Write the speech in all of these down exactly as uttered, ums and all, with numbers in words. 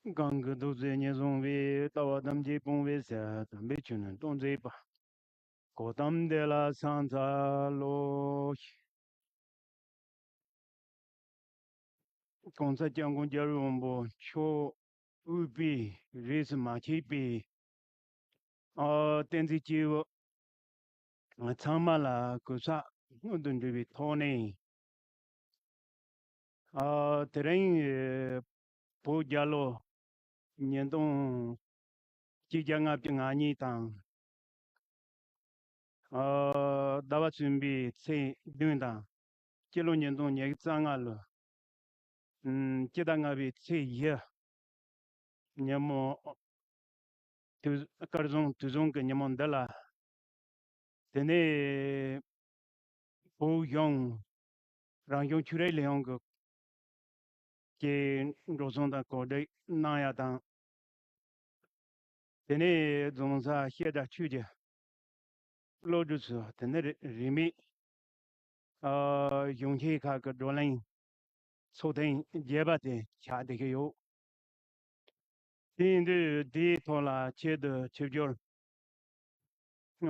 གང་གིས་ཐུགས་བརྩེ་ཉེར་བཟུང་བའི། ལྟ་བ་ཐམས་ཅད་སྤོང་བའི་ཕྱིར། དམ་པའི་ཆོས་ནི་སྟོན་མཛད་པ། གོའུ་ཏམ་དེ་ལ་ཕྱག་འཚལ་ལོ། གོང་ས་སྐྱབས་མགོན་རྒྱལ་བའི་དབང་པོ་མཆོག་དབུས་པའི་རིས་སུ་མ་ཆད་པའི་ཨ་བསྟན་འཛིན་སྐྱེས་བུ་ཚང་མ་ལ་གུས་ཕྱག་སྔོན་དུ་འགྲོ་བའི་ཐོག་ནས། ཨ་དེ་རིང་བོད་རྒྱལ་ལོ་ཉིས་སྟོང་གཅིག་བརྒྱ་ལྔ་བཅུ་ང་གཉིས་དང་། ཨ་ཟླ་བ་གསུམ་པའི་ཚེས་བདུན་དང་། སྤྱི་ལོ་ཉིས་སྟོང་ཉི་ཤུ་རྩ་ལྔ་ལོ། ཨམ་སྤྱི་ཟླ་ལྔ་པའི་ཚེས་བཞི་ཉིན་མོ། དུས་སྐལ་བཟང་དུས་བཟང་གི་ཉིན་མོ་འདི་ལ། དེ་ནས་བོད་གཞུང་རང་སྐྱོང་ཆོས་རིག་ལས་ཁུངས་ཀྱི་ཀྱི་འགྲོ་སོང་དང་གོ་སྒྲིག་གནང་ཡ་དང་། དེ་ནས་རྫོང་སར་བཤད་གྲྭ་ཆོས་ཀྱི་སློབ་ཕྲུག་ཚོས་དེ་ནས་རིས་རིས་མེད་ཨ་གཞུང་ཆེན་ཁག་གི་བགྲོ་གླེང་ཚོགས་ཐེངས་བརྒྱད་པ་དེ་ཆགས་བསྡད་ཀྱི་ཡོད། དེ་ཡིན་དུས་དེའི་ཐོག་ལ་ཆེད་དུ་ཆིབས་བསྒྱུར་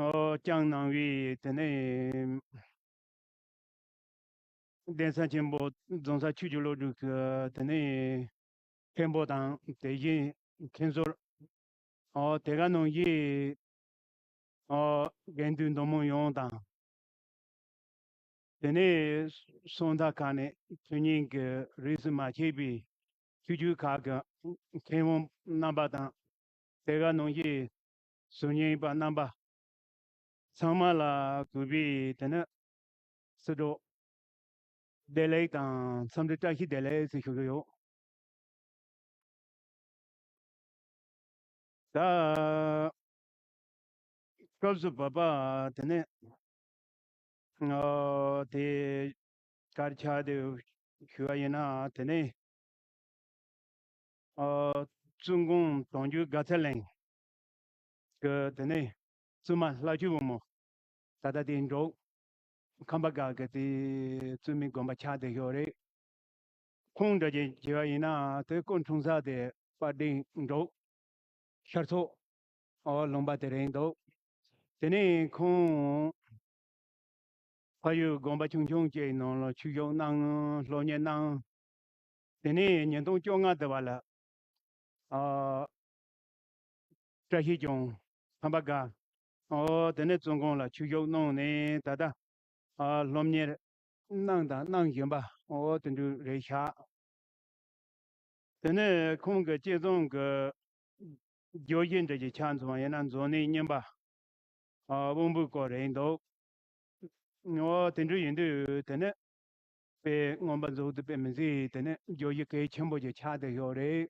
ཨོ་བསྐྱངས་གནང་བའི་དེ་ནས་གདན་ས་ཆེན་པོ་རྫོང་སར་ཆོས་ཀྱི་སློབ་ཕྲུག་གི་དེ་ནས་མཁན་པོ་དང་དེ་བཞིན་མཁན་ཟུར། ཨོ་དེ་ག་ནང་བཞིན་ཨོ་དགེ་འདུན་འདུ་མི་ཡོངས་དང་། དེ་ནས་གསུང་ཐག་ཁ་ནས་དོན་སྙིང་གི་རིས་སུ་མ་ཆད་པའི་ཆོས་བརྒྱུད་ཁག་གི་མཁས་དབང་རྣམ་པ་དང་། དེ་ག་ནང་བཞིན་ཟུར་ཉན་པ་རྣམ་པ་ཚང་མ་ལ་གུས་པས་དེ་ནས་བསུ་གྲོགས་བདེ་ལེགས་དང་འཚམས་འདྲི་བཀྲ་ཤིས་བདེ་ལེགས་ཟེར་ཞུ་གི་ཡོད། ད་སྐབས་སུ་བབ་པ་དེ་ནས་ཨ་དེ་གར་ཆགས་དེ་ཞུ་བ་ཡིན་ན། དེ་ནས་ཨ་བཙུན་དགོན་དོན་བརྒྱུད་དགའ་ཚལ་གླིང་གི་དེ་ནས་བཙུན་མ་ལྷ་ཆོས་བུ་མོ་ད་ལྟ་དེ་འབྲོག་ཁམས་པ་སྒང་གི་དེ་བཙུན་མའི་དགོན་པ་ཆགས་བསྡད་ཡོད་རེད། ཁོང་འདྲ་ཅན་བྱས་པ་ཡིན་ན་དེ་སྐུ་འཁྲུངས་ས་དེ་དཔལ་ལྡན་འབྲོག་ཤར་ཕྱོགས་ཨོ་ལུང་པ་དེ་རེད་འདུག་དེ་ནས་ཁོང་ཕ་ཡུལ་དགོན་པ་ཆུང་ཆུང་ཅིག་ནང་ལ་ཆོས་ཞུགས་གནང་། སློབ་གཉེར་གནང་། དེ་ནས་ཉིས་སྟོང་བཅོ་ལྔ་དེ་བ་ལ་ཨ་བཀྲ་ཤིས་ལྗོངས་ཁམས་པ་སྒང་ཨོ་དེ་ནས་བཙུན་དགོན་ལ་ཆོས་ཞུགས་གནང་ནས་ད་ལྟ་ཨ་སློབ་གཉེར་གནང་དང་གནང་བཞིན་པ་ཨོ་དེ་འདྲ་རེད་ཤག་དེ་ནས་ཁོང་གི་སྐྱེས་རྩོམ་གྱི་བརྗོད་གཞི་འདྲ་ཅིག་ཆ་མཚོན་པ་ཡིན་ན། མཛོ་ནད་རྙིང་པ་ཨ་དབང་པོའི་སྐོར་རེད་འདུག་ཨོ་དེ་འདྲ་ཡིན་དུས་དེ་ནས་དཔེ་མངོན་པ་རྫོགས་སུ་དཔེ་མི་སྲིད་དེ་ནས་བརྗོད་གཞི་གལ་ཆེན་པོ་ཅིག་ཆགས་བསྡད་ཡོད་རེད།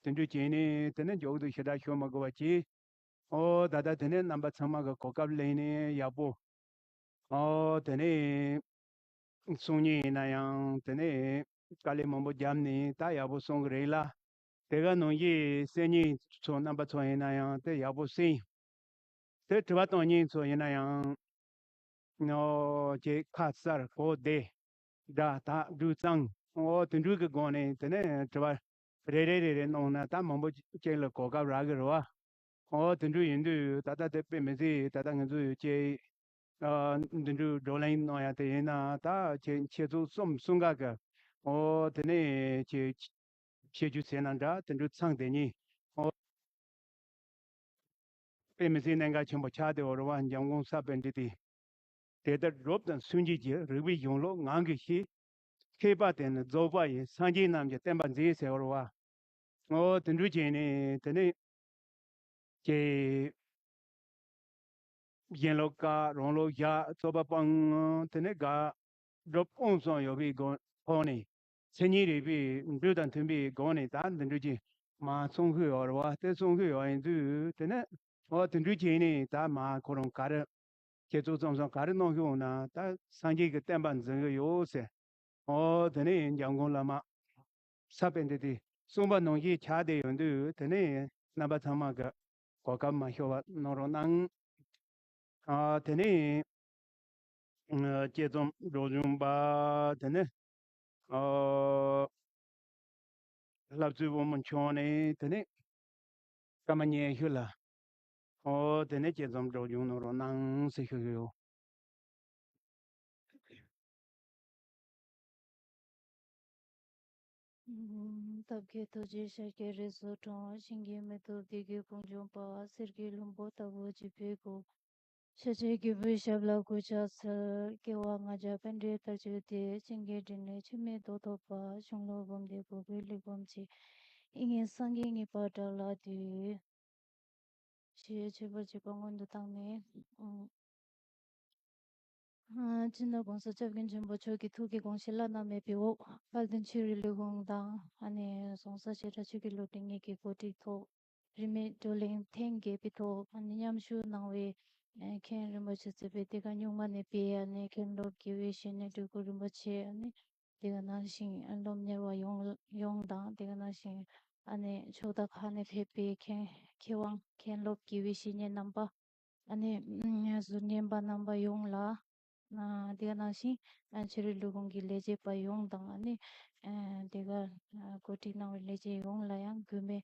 དེ་འདྲ་བྱས་ནས་དེ་ནས་མགྱོགས་དུ་ཞེ་དྲག་ཤོད་མ་དགོས་པ་བྱས། ཨོ་ད་ལྟ་དེ་ནས་རྣམ་པ་ཚང་མ་གི་གོ་སྐབས་ལེན་ནས་ཡག་པོ། ཨོ་དེ་ནས་གསུང་མཁན་ཡིན་ན་ཡང་དེ་ནས་དཀའ་ལས་མང་པོ་བརྒྱབ་ནས་ད་ཡག་པོ་གསུང་གི་རེད་ལ། དེ་ག་ནང་བཞིན་གསན་མཁན་ཚོ་རྣམ་པ་ཚོ་ཡིན་ན་ཡང་དེ་ཡག་པོ་གསན། དེ་དྲི་བ་གཏོང་མཁན་ཚོ་ཡིན་ན་ཡང་ཨོ་ཅེ་ཁ་གསལ་གོ་བདེ་སྒྲ་དག་འབྲུ་གཙང་ཨོ་དེ་འདྲ་གི་སྒོ་ནས་དེ་ནས་དྲི་བ་རེ་རེ་རེ་རེ་གནང་ན་ད་མང་པོ་ཅིག་ལ་གོ་སྐབས་རག་གི་རེད་བ། ཨོ་དེ་འདྲ་ཡིན་དུས་ད་ལྟ་དེ་དཔེ་མི་སྲིད། ད་ལྟ་ང་ཚོ་ཡོད་ཅེ་ཨ་འདི་འདྲ་བགྲོ་གླེང་གནང་ཡ་དེ་ཡིན་ན་ད་ཁྱེད་ཁྱེད་ཚོ་གསུམ་གསུམ་ག་གི་ཨོ་དེ་ནས་ཁྱེད་ཁྱེད་རྒྱུ་ཚེ་ན་འདྲ་དེ་འདྲ་ཚང་དེ་ཉིད་ཨོ་དཔེ་མི་སྲིད་གནད་འགག་ཆེན་པོ་ཆགས་བསྡད་ཡོད་རེད་བ། འཇམ་མགོན་ས་པཎ་ཌི་ཏི། དེ་ལྟར་སྒྲུབ་དང་སུན་འབྱིན་གྱི། རིག་པའི་གཞུང་ལུགས་ངང་གིས་ཤེས། མཁས་པ་དེ་ནི་རྫོགས་པ་ཡི། སངས་རྒྱས་རྣམས་ཀྱི་བསྟན་པ་མཛེས་ཟེར་བ་རེད་བ། ཨོ་དེ་འདྲ་བྱས་ནས་དེ་ནས་ཀྱེ། གཞན་ལུགས་བཀག་རང་ལུགས་བཞག་རྩོད་པ་སྤང་། དེ་ནས་དགག་སྒྲུབ་སྤོང་གསུམ་ཡོད་པའི་སྒོ་ཐོག་ནས་མཚན་ཉིད་རིག་པའི་འབྲུ་དང་མཐུན་པའི་སྒོ་ནས་ད་འདི་འདྲ་ཅིག་མ་གསུང་གི་ཡོད་རེད་བ། དེ་གསུང་གི་ཡོད་ཡིན་དུས་དེ་ནས་ཨོ་དེ་འདྲ་བྱས་ནས་ད་མ་ཁོ་རང་ག་རེ་ཁྱེད་ཚོ་རྩོམ་སོང་ག་རེ་གནང་ཤོག་ན་ད་སངས་རྒྱས་ཀྱི་བསྟན་པ་འཛིན་གི་ཡོད་ཟེར། ཨོ་དེ་ནས་འཇམ་མགོན་བླ་མ་ས་པཎ་ཌི་ཏི་གསུངས་པ་ནང་བཞིན་ཆགས་བསྡད་ཡོད་དུས་དེ་ནས་རྣམ་པ་ཚང་མ་གི་གོ་སྐབས་མ་ཤོར་བ་གནང་རོགས་གནང་། ཨ་དེ་ནས་ཨ་དཔྱད་རྩོམ་སྒྲོག་སྦྱོང་པ་དེ་ནས་ཨ་ ལྷ་བཙུན་བུ་མོ་མཆོག་ནས་དེ་ནས་སྐར་མ་ཉི་ཤུ་ལ། ཨོ་དེ་ནས་དཔྱད་རྩོམ་སྒྲོག་སྦྱང་གནང་རོགས་གནང་ཟེར་ཞུ་གི་ཡོད། ཐབས་མཁས་ཐུགས་རྗེས་ཤཱཀྱའི་རིགས་སུ་འཁྲུངས། །བྱིན་གྱིས་མི་ཐུབ་བདུད་ཀྱི་དཔུང་འཇོམས་པ། །གསེར་གྱི་ལྷུན་པོ་ལྟ་བུ་བརྗིད་པའི་སྐུ། །ཤཱཀྱའི་རྒྱལ་པོའི་ཞབས་ལ་གུས་ཕྱག་འཚལ། །སྐྱེ་བ་ལྔ་བརྒྱ་པཎྜི་ཏར་བརྗོད་དེ། །བྱིན་གྱིས་དྲིལ་ནས་འཆི་མེད་དོན་ཐོབ་པ། །གཞུང་ལུགས་འབུམ་སྡེ་དགུ་པའི་གླེགས་བམ་གྱི་ཨིན་སྐད་སངས་རྒྱས་གཉིས་པ་དགྲ་ལྷ་བདུད། ཞེས་མཆོད་པར་བརྗོད་པ་སྔོན་དུ་བཏང་ནས། ཨ། སྤྱི་ནོར་ྋགོང་ས་སྐྱབས་མགོན་ཆེན་པོ་མཆོག་གི་ཐུགས་ཀྱི་དགོངས་བཞེད་བླ་ན་མེད་པའི་འོག་དཔལ་ལྡན་ཆོས་རིག་ལས་ཁུངས་དང་། ཨ་ནི་ྋགོང་ས་བཤད་གྲྭ་ཆོས་ཀྱི་སློབ་གྲྭ་གཉིས་ཀྱི་གོ་སྒྲིག་ཐོག་རིས་མེད་བགྲོ་གླེང་ཐེངས་བརྒྱད་པའི་ཐོག་ཨ་ནི་མཉམ་ཞུགས་གནང་བའི་ཨ་མཁན་རིན་པོ་ཆེ་གཙོས་པའི་དེ་ག་སྨྱུག་མ་ནས་ཕེབས་ཨ་ནི་མཁན་སློབ་དགེ་བའི་བཤེས་གཉེན་སྤྲུལ་སྐུ་རིན་པོ་ཆེ། ཨ་ནི་དེ་ག་ནང་བཞིན་སློབ་གཉེར་བ་ཡོངས་ཡོངས་དང་། དེ་ག་ནང་བཞིན་ཨ་ནི་ཕྱོགས་མཐའ་ཁག་ནས་ཕེབས་པའི་མཁན་མཁས་དབང་མཁན་སློབ་དགེ་བའི་བཤེས་གཉེན་རྣམ་པ། ཨ་ནི་ཨ་ཟུར་ཉན་པ་རྣམ་པ་ཡོངས་ལ། ཨ་དེ་ག་ནང་བཞིན་ཨ་ཆོས་རིག་ལས་ཁུངས་ཀྱི་ལས་བྱེད་པ་ཡོངས་དང་། ཨ་ནི་ཨ་དེ་ག་ཨ་གོ་སྒྲིག་གནང་བའི་ལས་བྱེད་ཡོངས་ལ་ཡང་གུས་མོས་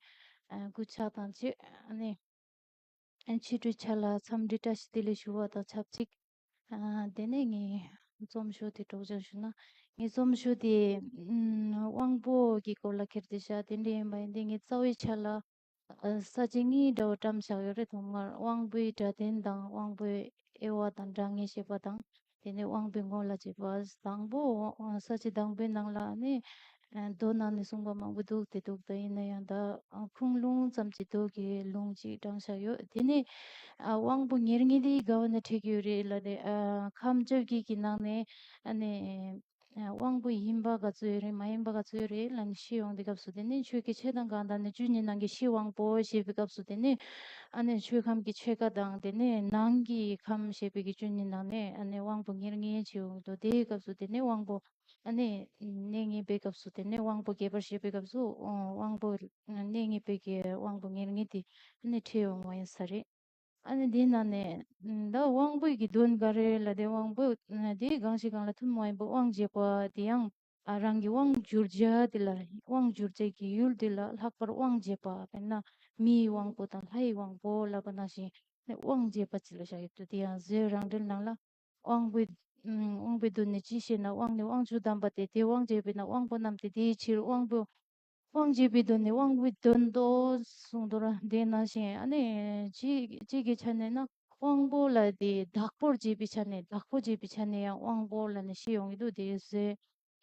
ཨ་སྐུ་ཕྱག་དང་བཅས། ཨ་ནི་ཨ་ཆོས་གྲོས་ཆ་ལ་འཚམས་འདྲི་བཀྲ་ཤིས་བདེ་ལེགས་ཞུ་བ་དང་ཆབས་ཅིག་ཨ་དེ་ནས་ངའི་རྩོམ་ཤོག་དེ་སྒྲོག་སྦྱང་ཞུ་ན། ངའི་རྩོམ་ཤོག་དེ་ཨ་དབང་པོ་གི་སྐོར་ལ་ཁྱེར་ཏེ་བཞག་དེ་འདྲ་ཡིན་པ་ཡིན་དུས། ངའི་རྩ་བའི་ཆ་ལ་ཨ་ས་བཅད་གཉིས་འདྲ་བོ་བཀྲམ་བཞག་ཡོད་རེད། ཐོག་མར་དབང་པོའི་སྒྲ་དོན་དང་། དབང་པོའི་དབྱེ་བ་དང་སྒྲ་ངེས་ཤེས་པ་དང་། དེ་ནས་དབང་པོའི་ངོ་ལ་བྱེད་པ། དང་པོ་ཨ་ས་བཅད་དང་པོའི་ནང་ལ་ནི་ཨ་མདོ་ནང་ནས་གསུངས་པ་མང་པོ་འདུག་དེ་འདུག་ད་ཡིན་ན་ཡང་ད་ཨ་ཁུངས་ལུང་ཙམ་ཅིག་མདོ་གི་ལུང་ཅིག་དྲངས་བཞག་ཡོད། དེ་ནས་ཨ་དབང་པོ་ཉེར་ལྔ་དེ་ག་བ་ནས་འཁྲིད་ཀྱི་ཡོད་རེད་ལབ་དེ། ཨ་ཁམས་བཅོ་བརྒྱད་ཀྱི་ནང་ནས་ཨ་ནི་ཨ་དབང་པོ་ཡིན་པ་ག་ཚོད་ཡོད་རེད། མ་ཡིན་པ་ག་ཚོད་ཡོད་རེད་ལབ་ནས་ཤེས་ཡོང་དུས་སྐབས་སུ། དེ་ནས་ཆོས་ཀྱི་ཕྱི་དང་གང་དག་ནི། བཅུ་གཉིས་ནང་གི་ཕྱི་དབང་པོ་ཞེས་པའི་སྐབས་སུ། དེ་ནས་ཨ་ནི་ཆོས་ཁམས་ཀྱི་ཕྱེད་ཀ་དང་། དེ་ནས་ནང་གི་ཁམས་ཞེས་པའི་གི་བཅུ་གཉིས་ནང་ནས་ཨ་ནི་དབང་པོ་ཉེར་ལྔ་ཅིག་ཡོང་གི་འདུག་དེའི་སྐབས་སུ་དེ་ནས་དབང་པོ་ཨ་ནི་གནས་ངེས་པའི་སྐབས་སུ། དེ་ནས་དབང་པོ་རྒྱས་པར་བཤད་པའི་སྐབས་སུ། ཨོ་དབང་པོ་གནས་ངེས་པའི་གི་དབང་པོ་ཉེར་ལྔ་དེ་ཨ་ནི་འཁྲིད་ཡོང་བ་ཡིན་ས་རེད། ཨ་ནི་དེའི་ནང་ནས་ད་དབང་པོའི་གི་དོན་ག་རེ་ལབ་དེ། དབང་པོ་དེ་གང་ཞིག་གང་ལ་ཐུན་མོང་མ་ཡིན་པ་དབང་བྱེད་པ་དེ་ཡང་ཨ་རང་གི་དབང་བསྒྱུར་བྱ་དེ་ལ། དབང་བསྒྱུར་བྱེད་ཀྱི་ཡུལ་དེ་ལ་ལྷག་པར་དབང་བྱེད་པ། དཔེར་ན་མིའི་དབང་པོ་དང་ལྷའི་དབང་པོ་ལབ་པ་ནང་བཞིན་དབང་བྱེད་པ་ཅིག་ལ་བཞག་ཡོད་དུས། དེ་ཡང་བཟོད་རང་འགྲེལ་ནང་ལ་དབང་པོའི་ཨ་དབང་པོའི་དོན་ནི་ཅི་ཞེ་ན། དབང་ནི་དབང་ཕྱུག་དམ་པ་སྟེ། དེ་དབང་བྱེད་པས་ན་དབང་པོ་རྣམས་ཏེ། དེའི་ཕྱིར་དབང་པོ་དབང་བྱེད་པའི་དོན་ནི་དབང་པོའི་དོན་ཏོ་གསུངས་དོ། ར་དེ་ནང་བཞིན་ཨ་ནི་གཅིག་གཅིག་གི་ཆ་ནས་ན་དབང་པོ་ལ་དེ་བདག་པོར་བྱེད་པའི་ཆ་ནས། བདག་པོ་བྱེད་པའི་ཆ་ནས་ཡང་དབང་པོ་ལབ་ནས་ཤེས་ཡོང་གི་འདུག་དེ་བཟོད་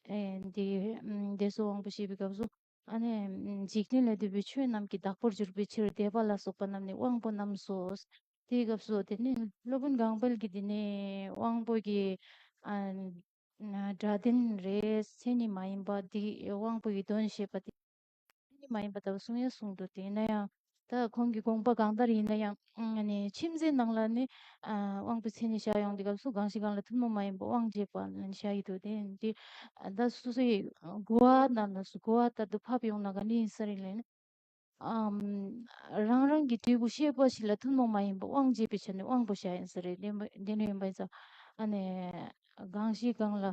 ཨེ་དེ་ཨམ་དེ་ཚོ་དབང་པོ་ཞེས་པའི་སྐབས་སུ། ཨ་ནི་འཇིག་རྟེན་ལ་འདུས་པའི་ཆོས་རྣམས་ཀྱི་བདག་པོར་གྱུར་པའི་ཕྱིར་དད་པ་ལ་སོགས་པ་རྣམས་ནི་དབང་པོ་རྣམས་སོ། དེའི་སྐབས་སུ་དེ་ནི་སློབ་དཔོན་གང་པལ་གྱིས་དེ་ནི་དབང་པོ་གི་ཨ་སྒྲ་དོན་རེད། མཚན་ཉིད་མ་ཡིན་པ་འདི་དབང་པོ་ཡི་དོན་ཞེས་པ་དེ་མཚན་ཉིད་མ་ཡིན་པ་ལྟ་བུ་གསུང་ཡང་གསུངས་འདུག་དེ་ཡིན་ན་ཡང་ད་ཁོང་གི་དགོངས་པ་གང་ལྟར་ཡིན་ན་ཡང་། ཨ་ནི་མཆིམས་བརྩེགས་ནང་ལ་ནི་ཨ་དབང་པོའི་མཚན་ཉིད་བཞག་ཡོང་དུས་སྐབས་སུ་གང་ཞིག་གང་ལ་ཐུན་མོང་མ་ཡིན་པ་དབང་བྱེད་པ་ལ་ནི་བཞག་ཡོད་འདུག་དེ་འདི་ད་སོ་སོའི་གོ་བ་ནང་ལ་སོ་གོ་བ་ལྟར་དུ་ཕབ་ཡོང་ན་ག་འདྲ་ཡིན་ས་རེད་ལབ་ན། ཨམ། རང་རང་གི་འབྲས་བུ་ཤེས་པ་ཞིག་ལ་ཐུན་མོང་མ་ཡིན་པ་དབང་བྱེད་པའི་ཆ་ནས་དབང་པོ་བཞག་ཡིན་ས་རེད། དེ་འདྲ་ཡིན་པ་ཡིན་ཙང་། ཨ་ནི་གང་ཞིག་གང་ལ་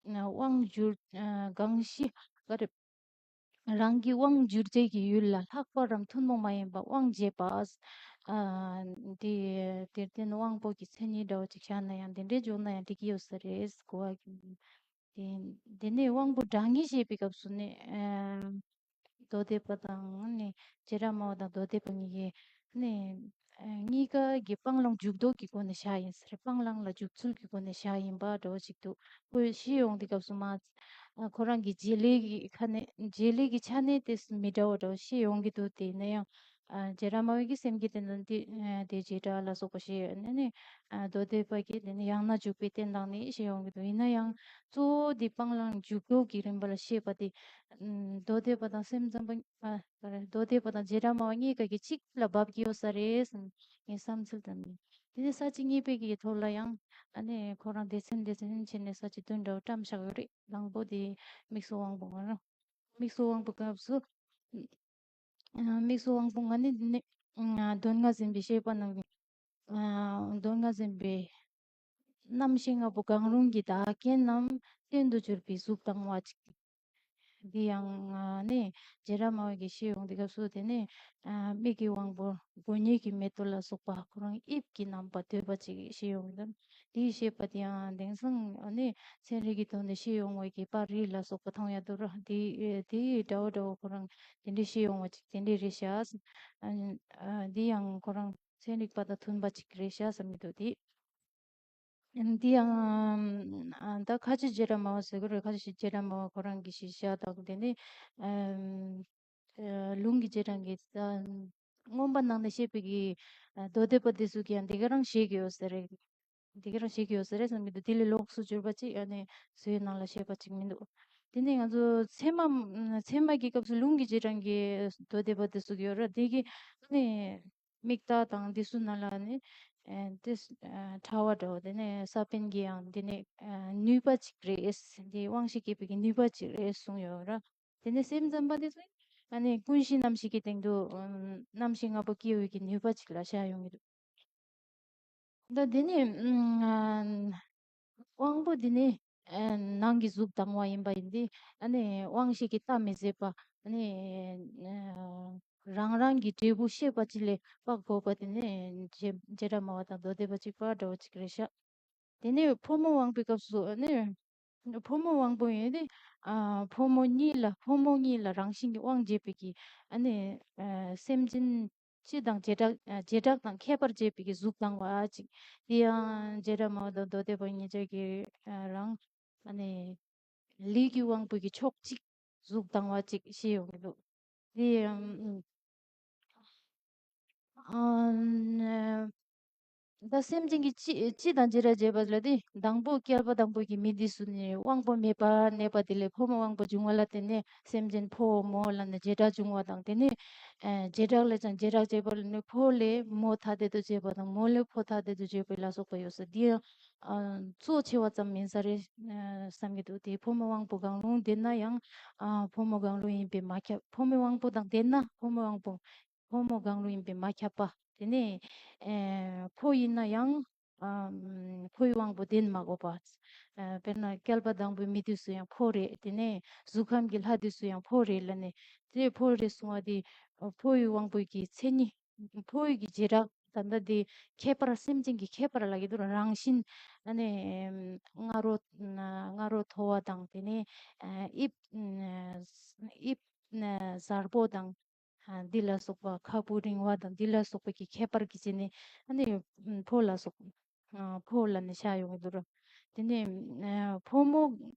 དབང་བསྒྱུར། གང་ཞིག་ག་རེ། རང་གི་དབང་བསྒྱུར་བྱེད་ཀྱི་ཡུལ་ལ་ལྷག་པར་རམ་ཐུན་མོང་མ་ཡིན་པ་དབང་བྱེད་པ། ཨ་དེ་དེར་བརྟེན་དབང་པོ་གི་མཚན་ཉིད་འདྲ་བོ་ཅིག་བཞག་ན་ཡང་དེ་འདྲའི་འཇོག་ན་ཡང་འགྲིག་གི་ཡོད་ས་རེད། གོ་བ་གི། དེ་དེ་ནས་དབང་པོ་སྒྲ་ངེས་བཤད་པའི་སྐབས་སུ་ནི། ཨ། མདོ་སྡེ་པ་དང་ནི་བྱེ་བྲག་སྨྲ་བ་དང་མདོ་སྡེ་པ་གཉིས་ཀྱིས་ནི་ཨ་གཉིས་ཀ་གི་སྤང་བླང་འཇུག་ལྡོག་གི་སྒོ་ནས་བཞག་ཡིན་ཟེར། སྤང་བླང་ལ་འཇུག་ཚུལ་གྱི་སྒོ་ནས་བཞག་ཡིན་པ་འདྲ་བོ་ཞིག་འདུག་ཁོས་ཤེས་ཡོང་དུས་སྐབས་སུ་མ། ཨ་ཁོ་རང་གི་བྱེད་ལས་ཀྱི་ཁ་ནས་བྱེད་ལས་ཀྱི་ཆ་ནས་དེ་མི་འདྲ་བ་འདྲ་བོ་ཤེས་ཡོང་གི་འདུག་དེ་ཡིན་ན་ཡང་། ཨ་བྱེ་བྲག་སྨྲ་བའི་གི་སེམས་ཀྱི་དེ་ནི་དེ་ཨ་དེ་བྱེ་བྲག་ལ་སོགས་པ་ཞེས་ནི་ནི། ཨ་མདོ་སྡེ་པ་གིས་དེ་ནི་ཡང་ན་འཇུག་པའི་རྟེན་དང་ནི་ཞེས་ཡོང་གི་འདུག་ཡིན་ན་ཡང་གཙོ་བོ་དེ་སྤང་བླང་འཇུག་ལྡོག་གི་རིམ་པ་ལ་བཤད་པ་དེ། ཨ་མདོ་སྡེ་པ་དང་སེམས་ཙམ་པ། ཨ་མདོ་སྡེ་པ་དང་བྱེ་བྲག་སྨྲ་བ་གཉིས་ཀ་གི་གཅིག་ལ་འབབ་ཀྱི་ཡོད་ས་རེད་བསམ། ངའི་བསམ་ཚུལ་དང་ནི། དེ་ནི་ས་བཅད་གཉིས་པའི་གི་ཐོག་ལ་ཡང་ཨ་ནི་ཁོ་རང་སྡེ་ཚན་སྡེ་ཚན་བྱས་ནས་ས་བཅད་བདུན་འདྲ་བོ་བཀྲམ་བཞག་ཡོད་རེད། དང་པོ་དེ་དམིགས་སུ་དབང་པོ་ལྔ་རེད། དམིགས་སུ་དབང་པོ་སྐབས་སུ། ཨ་དམིགས་སུ་དབང་པོ་ལྔ་ནི་ནི། ཨ་དོན་ལྔ་ཟིན་པའི་བཤད་པ་རྣམས། ཨ་དོན་ལྔ་ཟིན་པའི་རྣམ་ཤེས་ལྔ་པོ་གང་རུང་གི་བདག་རྐྱེན་རྣམས་རྟེན་དུ་གྱུར་པའི་གཟུགས་དང་བ་ཅིག་འདི་ཡང་ནི་བྱེ་བྲག་སྨྲ་བ་གིས་བཤད་ཡོང་དུས་སྐབས་སུ་དེ་ནི་མིག་གི་དབང་པོ་སྒོ་ཉིད་ཀྱི་མེ་ཏོག་ལ་སོགས་པ་ཁོ་རང་དབྱིབས་ཀྱི་རྣམ་པ་འདོད་པ་ཅིག་བཤད་ཡོང་གི་འདུག་དེའི་བཤད་པ་དེ་ཡང་དེང་སང་ནི་ཚན་རིག་གི་ཐོག་ནས་བཤད་ཡོང་བའི་གི་པར་རིས་ལ་སོགས་པ་མཐོང་ཡ་འདུག་ར། དེ་དེ་འདྲ་བོ་འདྲ་བོ་ཁོ་རང་དེ་འདྲས་བཤད་ཡོང་བ་ཅིག་དེ་འདྲས་རེད་ཤག་ཨ་འདི་ཡང་ཁོ་རང་ཚན་རིག་པ་དང་མཐུན་པ་ཅིག་རེད་ཤག་བསམ་གྱི་འདུག་དེ། འདི་ཡང་ཨ་ད་ཁ་ཆེ་བྱེ་བྲག་སྨྲ་བ་ཟེར་གི་རེད། ཁ་ཆེ་བྱེ་བྲག་སྨྲ་བ་ཁོ་རང་གི་གཞི་བཞག་དང་དེ་ནི་ཨམ་ཨ་ལུང་གི་རྗེས་འབྲང་གི་ཨ་མངོན་པ་ནང་ནས་བཤད་པའི་གི་ཨ་མདོ་སྡེ་པ་དེ་ཚོ་གིས་ཡང་དེ་ག་རང་བཤད་ཀྱི་ཡོད་ས་རེད། དེ་ག་རང་བཤད་ཀྱི་ཡོད་ས་རེད་བསམ་གྱི་འདུག་དེ་ལས་ལོགས་སུ་གྱུར་པ་ཅིག་ཨ་ནི་བཟོའི་ནང་ལ་བཤད་པ་ཅིག་མི་འདུག་དེ་ནས་ང་ཚོ་ཚད་མ་ཚད་མ་གི་སྐབས་སུ་ལུང་གི་རྗེས་འབྲང་གི་མདོ་སྡེ་པ་དེ་ཚོ་གི་ཡོད་རེད། དེ་གི་ཨ་ནི་མིག་རྟགས་དང་འདི་ཚོ་ནང་ལ་ནི་ཨ་དེ་ཨ་ཕྲ་བ་འདྲ་བོ་དེ་ནས་ས་པཎ་གྱི་ཡང་འདི་ནི་ཨ་ནུས་པ་ཅིག་རེད། འདི་དབང་ཤེས་སྐྱེད་པའི་གི་ནུས་པ་ཅིག་རེད་གསུངས་ཡོད་ར། དེ་ནས་སེམས་ཙམ་པ་དེ་ཚོས་ཨ་ནི་ཀུན་གཞི་རྣམ་ཤེས་ཀྱི་སྟེང་དུ་ཨམ་རྣམ་ཤེས་ལྔ་པོ་སྐྱེ་བའི་གི་ནུས་པ་ཅིག་ལ་བཞག་ཡོང་གི་འདུག་ད་དེ་ནས་ཨམ་དབང་པོ་འདི་ནི་ཨ་ནང་གི་གཟུགས་དང་བ་ཡིན་པ་ཡིན་ཏེ། ཨ་ནི་དབང་ཤེས་ཀྱིས་བལྟ་མི་བཟོད་པ། ཨ་ནི་ཨ་རང་རང་གི་འབྲས་བུ་ཤེས་པ་ཅིག་ལས་དཔག་གོ་བ་དེ་ནི་བྱེ་བྱེ་བྲག་སྨྲ་བ་དང་མདོ་སྡེ་པ་གཅིག་པ་འདྲ་བོ་ཅིག་རེད་ཤག་དེ་ནས་ཕོ་མོ་དབང་པོའི་སྐབས་སུ་ཨ་ནི་ཕོ་མོ་དབང་པོ་ཡིན་ཏེ། ཨ་ཕོ་མོ་གཉིས་ལ་ཕོ་མོ་གཉིས་ལ་རང་བཞིན་གྱིས་དབང་བྱེད་པའི་གི་ཨ་ནི་ཨ་སེམས་ཅན་སྤྱི་དང་བྱེ་བྲག་ཨ་བྱེ་བྲག་དང་ཁྱད་པར་འབྱེད་པའི་གི་གཟུགས་དང་བ་ཅིག་དེ་ཡང་བྱེ་བྲག་སྨྲ་བ་དང་མདོ་སྡེ་པ་གཉིས་ཆ་གི་ཨ་རང་ཨ་ནི་ལུས་ཀྱི་དབང་པོ་གི་ཕྱོགས་གཅིག་གཟུགས་དང་བ་ཅིག་བཤད་ཡོང་གི་འདུག་དེ་ཡང་ཨ་ནི་ད་སེམས་ཅན་གྱི་སྤྱི་སྤྱི་དང་བྱེ་བྲག་འབྱེད་པ་ལ་དེ་དང་པོ་བསྐལ་པ་དང་པོ་གི་མི་དེ་ཚོ་ནི་དབང་པོ་མེད་པར་གནས་པ་དེ་ལས་ཕོ་མོ་དབང་པོ་བྱུང་བ་ལ་བརྟེན་ནས་སེམས་ཅན་ཕོ་མོ་ལ་ནི་བྱེ་བྲག་བྱུང་བ་དང་། དེ་ནས་ཨ་བྱེ་བྲག་ལས་ཀྱང་བྱེ་བྲག་འབྱེད་པ་ལ་ནི་ཕོ་ལས་མོ་ཐ་དད་དུ་བྱེད་པ་དང་མོ་ལས་ཕོ་ཐ་དད་དུ་བྱེད་པ་ལ་སོགས་པ་ཡོད་ས་དེ་ཡང་ཨ་གཙོ་ཆེ་བ་ཙམ་མིན་ས་རེད་ཨ་བསམ་གྱི་འདུག་དེ་ཕོ་མོ་དབང་པོ་གང་རུང་ལྡན་ན་ཡང་ཨ་ཕོ་མོ་གང་རུང་ཡིན་པས་མ་ཁྱབ། ཕོ་མོའི་དབང་པོ་དང་ལྡན་ན་ཕོ་མོའི་དབང་པོ་ཕོ་མོ་གང་རུང་ཡིན་པས་མ་ཁྱབ་པ། དེ་ནས་ཨེ་ཕོ་ཡིན་ན་ཡང་ཨམ་ཕོའི་དབང་པོ་ལྡན་མ་དགོས་པ། ཨ་དཔེར་ན་བསྐལ་པ་དང་པོའི་མི་དེ་ཚོ་ཡང་ཕོ་རེད། དེ་ནས་གཟུགས་ཁམས་ཀྱི་ལྷ་དེ་ཚོ་ཡང་ཕོ་རེད་ལབ་ནས། དེ་ཕོ་རེད་གསུང་བ་དེ་ཕོའི་དབང་པོ་གི་མཚན་ཉིད། ཕོ་ཡི་གི་བྱེ་བྲག་ད་ལྟ་དེ་ཁྱད་པར་སེམས་ཅན་གྱི་ཁྱད་པར་ལབ་ཀྱི་འདུག་རང་བཞིན་ཨ་ནི་ང་རོ་ང་རོ་མཐོ་བ་དང་། དེ་ནས་ཨ་དབྱིབས་ཨ་དབྱིབས་ཨ་གཟར་པོ་དང་། ཨ་འདི་ལ་སོགས་པ་ཁ་སྤུ་རིང་བ་དང་འདི་ལ་སོགས་པ་གི་ཁྱད་པར་གྱི་ཆ་ནས་ཨ་ནི་ཕོ་ལ་སོགས་ཨ་ཕོ་ལབ་ནས་བཞག་ཡོང་གི་འདུག་ར། དེ་ནས་ཨ་ཕོ་མོ་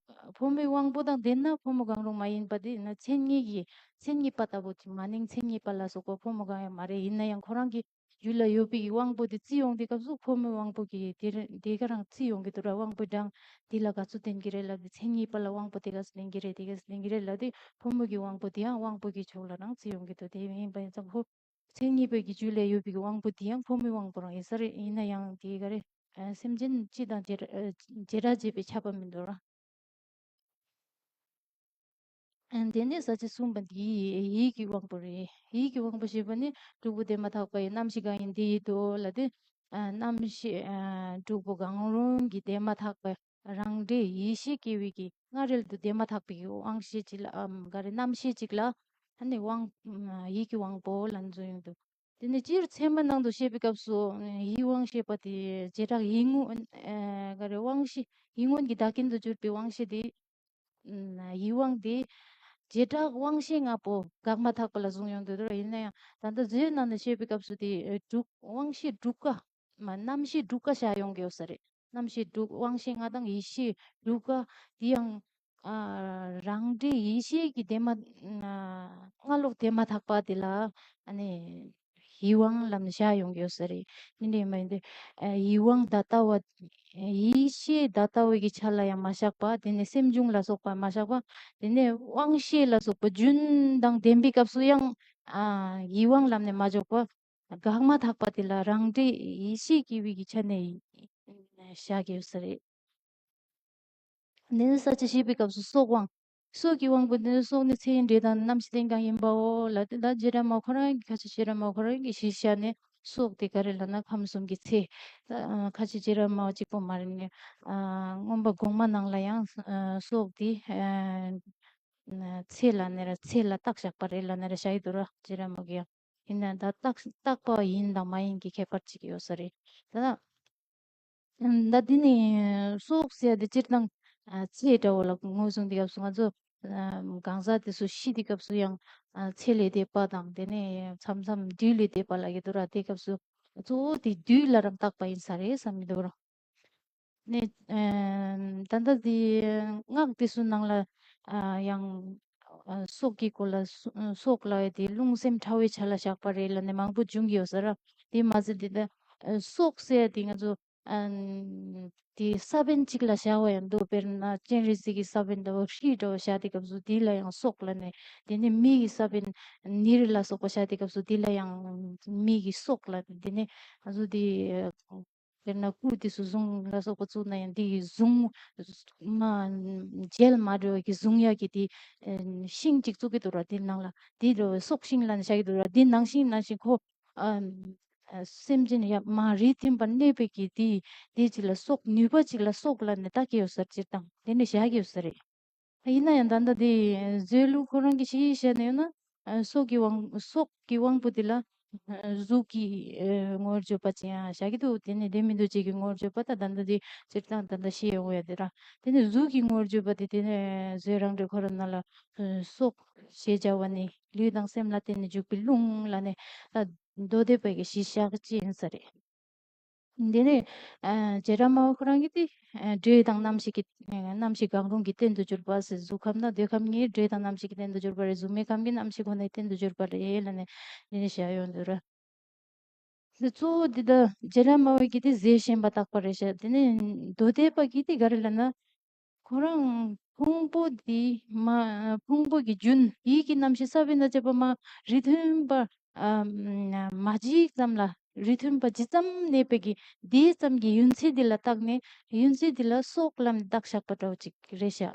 ཕོ་མོའི་དབང་པོ་དང་ལྡན་ན་ཕོ་མོ་གང་རུང་མ་ཡིན་པ་དེ་ན་མཚན་ཉིད་ཀྱི་མཚན་ཉིད་པ་ལྟ་བུ་ཅིག་མ་ནིང་མཚན་ཉིད་པ་ལ་སོགས་པ་ཕོ་མོ་གང་ཡང་མ་རེད། ཡིན་ན་ཡང་ཁོ་རང་གི་རྒྱུད་ལ་ཡོད་པའི་གི་དབང་པོ་དེ་བརྩི་ཡོང་དུས་སྐབས་སུ་ཕོ་མོའི་དབང་པོ་གི་དེ་རེ་དེ་ག་རང་བརྩི་ཡོང་གི་འདུག་ར། དབང་པོའི་གྲངས་འདི་ལ་ག་ཚོད་ལྡན་གྱི་རེད་ལབ་དུས་མཚན་ཉིད་པ་ལ་དབང་པོ་དེ་ག་ཚོད་ལྡན་གྱི་རེད། དེ་ག་ཚོད་ལྡན་གྱི་རེད་ལབ་དུས་ཕོ་མོ་གི་དབང་པོ་དེ་ཡང་དབང་པོ་གི་ཕྱོགས་ལ་རང་བརྩི་ཡོང་གི་འདུག་དེ་ཡིན་པ་ཡིན་ཙང་ཕོ་མཚན་ཉིད་པའི་གི་རྒྱུད་ལ་ཡོད་པའི་གི་དབང་པོ་དེ་ཡང་ཕོ་མོའི་དབང་པོ་རང་ཡིན་ས་རེད། ཡིན་ན་ཡང་དེ་ག་རེ་ཨ་སེམས་ཅན་སྤྱི་དང་བྱེ་བྲག་ཨ་བྱེ་བྲག་འབྱེད་པས་ཁྱབ་པ་མི་འདུག་ར། ཨ་དེ་ནས་ས་བཅད་གསུམ་པ་འདི་ཡིད་ཀྱི་དབང་པོ་རེད། ཡིད་ཀྱི་དབང་པོ་ཞེས་པ་ནི་དྲུག་པོ་དེ་མ་ཐག་པ་ཡི་རྣམ་ཤེས་གང་ཡིན་དེ་ཡིད་དོ་ལབ་དུས། ཨ་རྣམ་ཤེས་ཨ་དྲུག་པོ་གང་རུང་གི་དེ་མ་ཐག་པ་རང་འབྲས་ཡིད་ཤེས་སྐྱེ་བའི་གི་སྔ་རོལ་དུ་དེ་མ་ཐག་པའི་གི་དབང་ཤེས་ཅིག་ལ་ཨམ་ག་རེ་རྣམ་ཤེས་ཅིག་ལ་ཨ་ནི་དབང་ཡིད་ཀྱི་དབང་པོ་ལབ་ནས་བརྗོད་ཡོང་དུས། དེ་ནས་སྤྱིར་ཚད་མ་ནང་དུ་བཤད་པའི་སྐབས་སུ་ཡིད་དབང་ཞེས་པ་དེ་བྱེ་བྲག་ཡིད་མངོན་ཨ་ག་རེ་དབང་ཤེས་ཡིད་མངོན་གྱི་བདག་རྐྱེན་དུ་གྱུར་པའི་དབང་ཤེས་དེ། ཡིད་དབང་དེ་བྱེ་བྲག་དབང་ཤེས་ལྔ་པོ་འགག་མ་ཐག་པ་ལ་བཟུང་ཡོང་དུས་ར། ཡིན་ན་ཡང་ད་ལྟ་མཛོད་ནང་ནས་བཤད་པའི་སྐབས་སུ་དེ་དྲུག་དབང་ཤེས་དྲུག་ཀ་མ་རྣམ་ཤེས་དྲུག་ཀ་བཞག་ཡོང་གི་ཡོད་ས་རེད། རྣམ་ཤེས་དྲུག་དབང་ཤེས་ལྔ་དང་ཡིད་ཤེས་དྲུག་ཀ་དེ་ཡང་ཨ་རང་འབྲས་ཡིད་ཤེས་ཀྱི་དེ་མ་ཨ་སྔ་ལོགས་དེ་མ་ཐག་པ་དེ་ལ་ཨ་ནི་ཡིད་དབང་ལབ་ནས་བཞག་ཡོང་གི་ཡོད་ས་རེད། དེ་འདྲ་ཡིན་པ་ཡིན་དུས་ཨ་ཡིད་དབང་ད་ལྟ་བ་ཡིད་ཤེས་ད་ལྟ་བའི་གི་ཆ་ལ་ཡང་མ་བཞག་པ། དེ་ནས་སེམས་བྱུང་ལ་སོགས་པ་མ་བཞག་པ། དེ་ནས་དབང་ཤེས་ལ་སོགས་པ་རྒྱུན་དང་ལྡན་པའི་སྐབས་སུ་ཡང་ཨ་ཡིད་དབང་ལབ་ནས་མ་འཇོག་པ། འགག་མ་ཐག་པ་དེ་ལ་རང་འབྲས་ཡིད་ཤེས་སྐྱེ་བའི་གི་ཆ་ནས་བཞག་གི་ཡོད་ས་རེད། དེ་ནས་ས་བཅད་བཤད་པའི་སྐབས་སུ་སྲོག་དབང་། སྲོག་གི་དབང་པོ་དེ་ནི་སྲོག་ནི་ཚེ་ཡི་འབྲས་དང་རྣམ་ཤེས་ལྡན་ཀྱང་ཡིན་པའོ་ལབ་དེ། ད་བྱེ་བྲག་སྨྲ་ཁོ་རང་གི་ཁ་ཆེ་བྱེ་བྲག་སྨྲ་ཁོ་རང་གི་གཞི་བཞག་ནས་སྲོག་དེ་ག་རེ་ལབ་ན་ཁམས་གསུམ་གྱི་ཚེ། ད་ཁ་ཆེ་བྱེ་བྲག་སྨྲ་བ་གཅིག་པོ་མ་རེད་ནས། མངོན་པ་གོང་མ་ནང་ལ་ཡང་སྲོག་དེ་ ཚེ་ལ་ནི་ར་ཚེ་ལ་བཏགས་བཞག་པ་རེད་ལབ་ནི་ར་བཞག་གི་འདུག་ར། རྗེ་ར་མོ་གིས་ཡང་། ཡིན་ན་ད་བཏགས་བཏགས་པ་ཡིན་དང་མ་ཡིན་གྱི་ཁྱད་པར་ཅིག་ཡོད་ས་རེད། ད་ད་འདི་ནི་སྲོག་ཟེར་ཡ་དེ་སྤྱིར་བཏང་ཚེ་འདྲ་བོ་ལ་ངོས་བཟུང་དུས་སྐབས་སུ་ང་ཚོ་གང་ཟག་དེ་ཚོ་ཤི་དུས་སྐབས་སུ་ཡང་ཚེ་ལས་འདས་པ་དང་། དེ་ནས་མཚམས་མཚམས་བདུད་ལས་འདས་པ་ལབ་ཀྱི་འདུག་ར། དེ་སྐབས་སུ་གཙོ་བོ་དེ་བདུད་ལ་རང་བཏགས་པ་ཡིན་ས་རེད་བསམ་གྱི་འདུག་ར། ནས་ཨ་ད་ལྟ་འདི་སྔགས་དེ་ཚོའི་ནང་ལ་ཨ་ཡང་ཨ་སྲོག་གི་སྐོར་ལ་སྲོ- སྲོག་ལབ་ཡ་དེ་རླུང་སེམས་ཕྲ་བའི་ཆ་ལ་བཞག་པ་རེད་ལབ་ནས་མང་པོ་འབྱུང་གི་ཡོད་ས་ར། དེ་མ་ཟད་དེ་ད་ཨ་སྲོག་ཟེར་ཡ་དེ་ང་ཚོ་ཨ་དེ་ས་བོན་གཅིག་ལ་བཞག་པ་ཡང་འདུག་དཔེར་ན་སྤྱན་རས་གཟིགས་ཀྱི་ས་བོན་འདྲ་བོ་ཧྲཱིཿ་འདྲ་བོ་བཞག་དུས་སྐབས་སུ་དེ་ལ་ཡང་སྲོག་ལབ་ནས། དེ་ནས་མི་ཡི་ས་བོན་ནེ་རུ་ལ་སོགས་པ་བཞག་དུས་སྐབས་སུ་དེ་ལ་ཡང་མི་ཡི་སྲོག་ལབ་ནས། དེ་ནས་ང་ཚོ་དེ་དཔེར་ན་སྐུ་དེ་ཚོ་གཟུངས་ལ་སོགས་པ་བཙུགས་ན་ཡང་དེ་ཡི་གཟུངས་མ་མཇལ་མ་འགྲོ་བའི་གི་གཟུང་ཡག་གི་དེ་ཨ་ཤིང་གཅིག་བཙུགས་ཀྱི་འདུག་ར། དེ་ནང་ལ་དེ་འདྲ་བའི་སྲོག་ཤིང་ལབ་ནས་བཞག་གི་འདུག་ར། དེ་ནང་བཞིན་ནང་བཞིན་ཁོ་ཨ་ཨ་སེམས་ཅན་ཡ་མ་རིས་མཐུན་པར་གནས་པའི་གི་དེ་དེ་ཅིག་ལ་སྲོག་ནུས་པ་ཅིག་ལ་སྲོག་ལབ་ནས་བཏགས་ཀྱི་ཡོད་ས་རེད། སྤྱིར་བཏང་དེ་འདྲ་བཞག་གི་ཡོད་ས་རེད། ཡིན་ན་ཡང་ད་ལྟ་དེ་མཛོད་ལུགས་ཁོ་རང་གི་ཞིག་བཤད་ན་ཡོད་ན། ཨ་སྲོག་གི་དབང་སྲོག་གི་དབང་པོ་དེ་ལ་ཨ་གཟུགས་ཀྱི་ཨ་ངོ་བོར་བརྗོད་པ་ཅིག་ཡང་བཞག་གི་འདུག་དེ་ནས་དེ་མི་འདུག་ཅིག་གི་ངོ་བོར་བརྗོད་པ་ད་ད་ལྟ་དེ་སྤྱིར་བཏང་ད་ལྟ་ཤེས་ཡོང་ཡ་དེ་ར། དེ་ནས་གཟུགས་ཀྱི་ངོ་བོར་བརྗོད་པ་དེ་དེ་ནས་མཛོད་རང་གྲོལ་ཁོ་རང་ནང་ལ་ཨ་སྲོག་ཞེས་བྱ་བ་ནི་ལུས་དང་སེམས་ལ་བརྟེན་ནས་འཇུག་པའི་རླུང་ལབ་ནས་ད་མདོ་སྡེ་པ་གི་གཞི་བཞག་ཅིག་ཡིན་ས་རེད། འདི་ནི་ཨ་རྗེ་ར་མ་བ་ཁོ་རང་གིས་དེ་ཨ་འདྲེ་དང་རྣམ་ཤེས་ཀྱི་ཨ་རྣམ་ཤེས་གང་རུང་གི་རྟེན་དུ་གྱུར་པ་ཟེར། གཟུགས་ཁམས་དང་འདོད་ཁམས་གཉིས་འདྲེ་དང་རྣམ་ཤེས་ཀྱི་རྟེན་དུ་གྱུར་པ་རེད། གཟུགས་མེད་ཁམས་ཀྱི་རྣམ་ཤེས་ཁོ་ནའི་རྟེན་དུ་གྱུར་པ་རེད་ལབ་ནས་འདི་ནི་བཤད་ཡོང་འདུག་ར། འདི་གཙོ་བོ་འདི་ད་རྗེ་ར་མ་བ་གིས་དེ་རྫས་གཞན་པ་བཏགས་པ་རེད་ཤག་དེ་ནི་མདོ་སྡེ་པ་གིས་དེ་ག་རེ་ལབ་ན། ཁོ་རང་ཕུང་པོ་འདི་མ་ཕུང་པོ་གི་རྒྱུན་ཡིད་ཀྱི་རྣམ་ཤེས་ས་བོན་དང་བཅས་པ་མ་རིས་མཐུན་པ་ཨ་མ་བརྗིད་ཙམ་ལ་རིས་མཐུན་པ་ཇི་ཙམ་གནས་པའི་གི་དེ་ཙམ་གྱི་ཡུན་ཚད་འདི་ལ་བརྟགས་ནས་ཡུན་ཚད་འདི་ལ་སྲོག་ལབ་ནས་བཏགས་བཞག་པ་འདྲ་བོ་ཅིག་རེད་ཤག་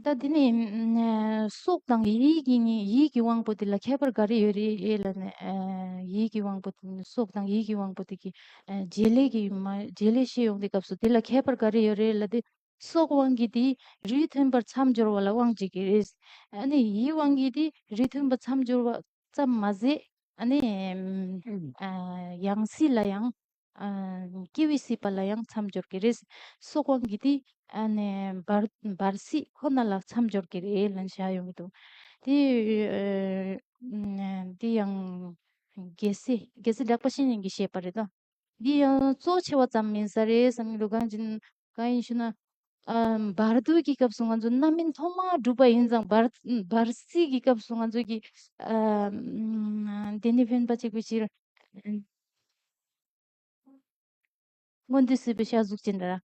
ད་དེ་ནི་ཨ་སྲོག་དང་ཡིད་ཀྱི་ཡིད་ཀྱི་དབང་པོ་དེ་ལ་ཁྱད་པར་ག་རེ་ཡོད་རེད་ལབ་ནས། ཨ་ཡིད་ཀྱི་དབང་པོ་དེ་ནི་སྲོག་དང་ཡིད་ཀྱི་དབང་པོ་དེ་གི་ཨ་བྱེད་ལས་ཀྱི་མ་བྱེད་ལས་ཤེས་ཡོང་དུས་སྐབས་སུ་དེ་ལ་ཁྱད་པར་ག་རེ་ཡོད་རེད་ལབ་དུས། སྲོག་དབང་གིས་དེ་རིས་མཐུན་པར་མཚམས་སྦྱོར་བ་ལ་དབང་བྱེད་ཀྱི་རེད། ཨ་ནི་ཡིད་དབང་གིས་དེ་རིས་མཐུན་པར་མཚམས་སྦྱོར་བ་ཙམ་མ་ཟད། ཨ་ནི་ཨ་ཡང་སྲིད་ལ་ཡང་ཨ་སྐྱེ་བའི་སྲིད་པ་ལ་ཡང་མཚམས་སྦྱོར་གྱི་རེད། སྲོག་དབང་གིས་དེ་ཨ་ནི་བར་བར་སྲིད་ཁོ་ན་ལ་མཚམས་སྦྱོར་གྱི་རེད་ལབ་བཞག་ཡོང་གི་འདུག་དེ་ཨ་དེ་ཡང་རྒྱལ་སྲས་རྒྱལ་སྲས་གྲགས་པ་བཤེས་གཉེན་གྱིས་བཤད་པ་རེད་དོ། འདི་ཡང་གཙོ་ཆེ་བ་ཙམ་མིན་ས་རེད་བསམ་གྱི་འདུག་གང་ཅི་གང་ཡིན་ཞུ་ན། ཨ་བར་དོའི་གི་སྐབས་སུ་ང་ཚོ་རྣམ་སྨིན་ཐོག་མར་སྒྲུབ་པ་ཡིན་ཙང་། བར་བར་སྲིད་ཀྱི་སྐབས་སུ་ང་ཚོ་གི་ཨ་དེ་ནི་ཕན་པ་གཅིག་པུའི་ཕྱིར། སྔོན་དུས་སྲིད་པའི་ཤ་གཟུགས་ཅན་དང་།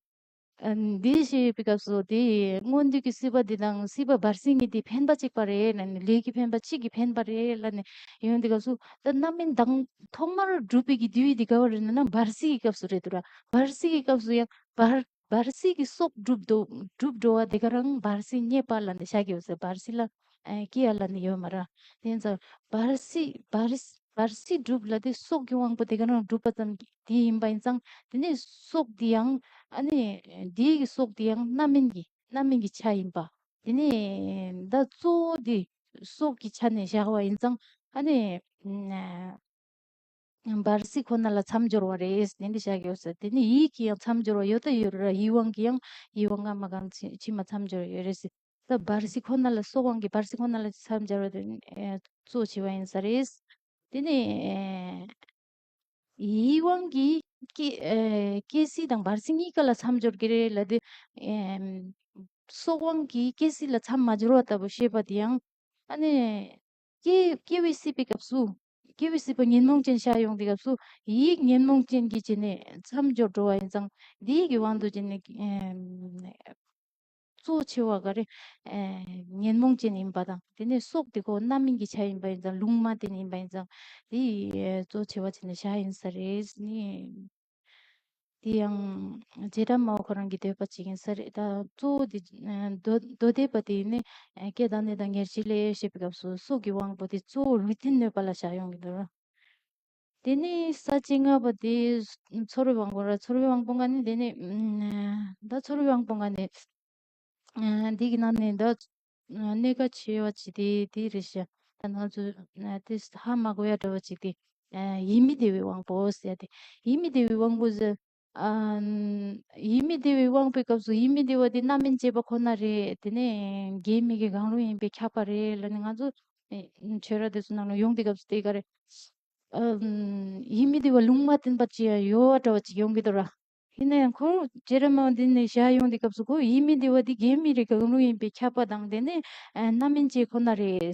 ཨ་འདི་ཞེས་པའི་སྐབས་སུ་དེ་སྔོན་དུས་ཀྱི་སྲིད་པ་འདི་དང་སྲིད་པ་བར་སྲིད་གཉིས་དེ་ཕན་པ་གཅིག་པ་རེད་ལབ་ནས། ལས་ཀྱི་ཕན་པ་གཅིག་གི་ཕན་པ་རེད་ལབ་ནས་ཡོང་དུས་སྐབས་སུ། ད་རྣམ་སྨིན་དང་ཐོག་མར་སྒྲུབ་པའི་གི་དུས་འདི་ག་བ་རེད་ན་བར་སྲིད་ཀྱི་སྐབས་སུ་རེད་འདུག་ར། བར་སྲིད་ཀྱི་སྐབས་སུ་ཡང་བར་བར་སྲིད་ཀྱི་སྲོག་སྒྲུབ་འགྲོ་སྒྲུབ་འགྲོ་བ་དེ་ག་རང་བར་སྲིད་རྙེད་པ་ལབ་ནས་བཞག་གི་ཡོད་ཟེར། བར་སྲིད་ལ་ཨ་སྐྱེ་ཡ་ལབ་ནས་ཡོད་མ་ར། དེ་ཡིན་ཙང་བར་སྲིད་བར་བར་སྲིད་སྒྲུབ་ལ་དེ་སྲོག་གི་དབང་པོ་དེ་ག་རང་སྒྲུབ་པ་ཙམ་གྱིས་དེ་ཡིན་པ་ཡིན་ཙང་། དེ་ནས་སྲོག་དེ་ཡང་ཨ་ནི་དེའི་གི་སྲོག་དེ་ཡང་རྣམ་སྨིན་གྱི་རྣམ་སྨིན་གྱི་ཆ་ཡིན་པ། དེ་ནས་ད་གཙོ་བོ་དེ་སྲོག་གི་ཆ་ནས་བཞག་པ་ཡིན་ཙང་། ཨ་ནི་བར་སྲིད་ཁོ་ན་ལ་མཚམས་སྦྱོར་བ་རེད། དེ་འདྲ་བཞག་ཡོད་ཟེར། དེ་ནི་ཡིད་ཀྱི་ཡང་མཚམས་སྦྱོར་བ་ཡོད་ད་ཡོད་ར། ཡིད་དབང་གི་ཡང་ཡིད་དབང་སྔ་མ་གང་ཕྱི་ཕྱི་མ་མཚམས་སྦྱོར་བ་ཡོད་རེད་ཟེར། ད་བར་སྲིད་ཁོ་ན་ལ་སྲོག་དབང་གིས་བར་སྲིད་ཁོ་ན་ལ་མཚམས་སྦྱར་བ་དེ་ཨེ་གཙོ་ཆེ་བ་ཡིན་ས་རེད། དེ་ནས་ཨེ་ཡིད་དབང་གིས་སྐྱེ་ཨེ་སྐྱེ་སྲིད་དང་བར་སྲིད་གཉིས་ཀ་ལ་མཚམས་སྦྱོར་གྱི་རེད་ལབ་དུས། ཨེམ་སྲོག་དབང་གིས་སྐྱེ་སྲིད་ལ་མཚམས་མ་སྦྱོར་བ་ལྟ་བུ་བཤད་པ་དེ་ཡང་། ཨ་ནི་སྐྱེ་སྐྱེ་བའི་སྲིད་པའི་སྐབས་སུ། སྐྱེ་བའི་སྲིད་པ་ཉོན་མོངས་ཅན་ཤར་ཡོང་དུས་སྐབས་སུ་ཡིད་ཉོན་མོངས་ཅན་གྱིས་བྱས་ནས་མཚམས་སྦྱོར་འགྲོ་བ་ཡིན་ཙང་། འདིའི་གི་དབང་དུ་བྱས་ནས་ཨེམ། གཙོ་ཆེ་བ་ག་རེ། ཨེ་ཉོན་མོངས་ཅན་ཡིན་པ་དང་། དེ་ནས་སྲོག་དེ་ཁོ་རྣམ་སྨིན་གྱི་ཆ་ཡིན་པ་ཡིན་ཙང་། ལུང་མ་བསྟན་ཡིན་པ་ཡིན་ཙང་། དེ་གཙོ་ཆེ་བ་བྱས་ནས་བཞག་ཡིན་ས་རེད་ནི། དེ་ཡང་རྗེ་བྲག་སྨྲ་བ་ཁོ་རང་གི་འདོད་པ་ཅིག་ཡིན་ས་རེད། ད་གཙོ་བོ་དེ་ཨེ་མདོ་མདོ་སྡེ་པ་དེ་ནི་ཨེ་སྐྱེ་དང་གནས་དང་ཉེར་ཞི་ལས་བཤད་པའི་སྐབས་སུ་སྲོག་གི་དབང་པོ་དེ་གཙོ་བོ་རིས་མཐུན་གནོད་པ་ལ་བཞག་ཡོང་གི་འདུག་ར། དེ་ནས་ས་བཅད་ལྔ་པ་དེ་ཚོར་བའི་དབང་པོ་ར། ཚོར་བའི་དབང་པོ་ལྔ་ནི་དེ་ནི་ཨ་ད་ཚོར་བའི་དབང་པོ་ལྔ་ནི་ འདི་གི་ནང་ནས་ད་གནད་འགག་ཆེ་བ་ཅིག་དེ་དེ་རེད་ཤག་ད་ང་ཚོ་དེ་ཧ་མ་གོ་ཡ་འདྲ་བ་ཅིག་དེ་ཡིད་མི་བདེ་བའི་དབང་པོ་ཟེར་ཏེ། ཡིད་མི་བདེ་བའི་དབང་པོ་ཟེར། ཨ། ཡིད་མི་བདེ་བའི་དབང་པོའི་སྐབས་སུ་ཡིད་མི་བདེ་བ་དེ་རྣམ་སྨིན་བྱེད་པ་ཁོ་ན་རེད། དེ་ནས་དགེ་མི་དགེ་གང་རུང་ཡིན་པས་ཁྱབ་པ་རེད་ལབ་ནས། ང་ཚོ་ཨེ་ཆོས་ར་དེ་ཚོ་ནང་ལ་ཡོང་དུས་སྐབས་སུ་དེ་ག་རེ། ཨ། ཡིད་མི་བདེ་བ་ལུང་མ་བསྟན་པ་ཅི་ཡང་ཡོད་པ་འདྲ་བ་ཅིག་ཡོང་གི་འདུག་ར། ཡིན་ན་ཡང་ཁོ་རྗེ་ར་མ་འདི་ནས་བཞག་ཡོང་དུས་སྐབས་སུ་ཁོ་ཡིད་མི་བདེ་བ་འདི་དགེ་མི་དགེ་གང་རུང་ཡིན་པས་ཁྱབ་པ་དང་། དེ་ནས་ཨ་རྣམ་སྨིན་བྱེད་ཁོ་ན་རེད།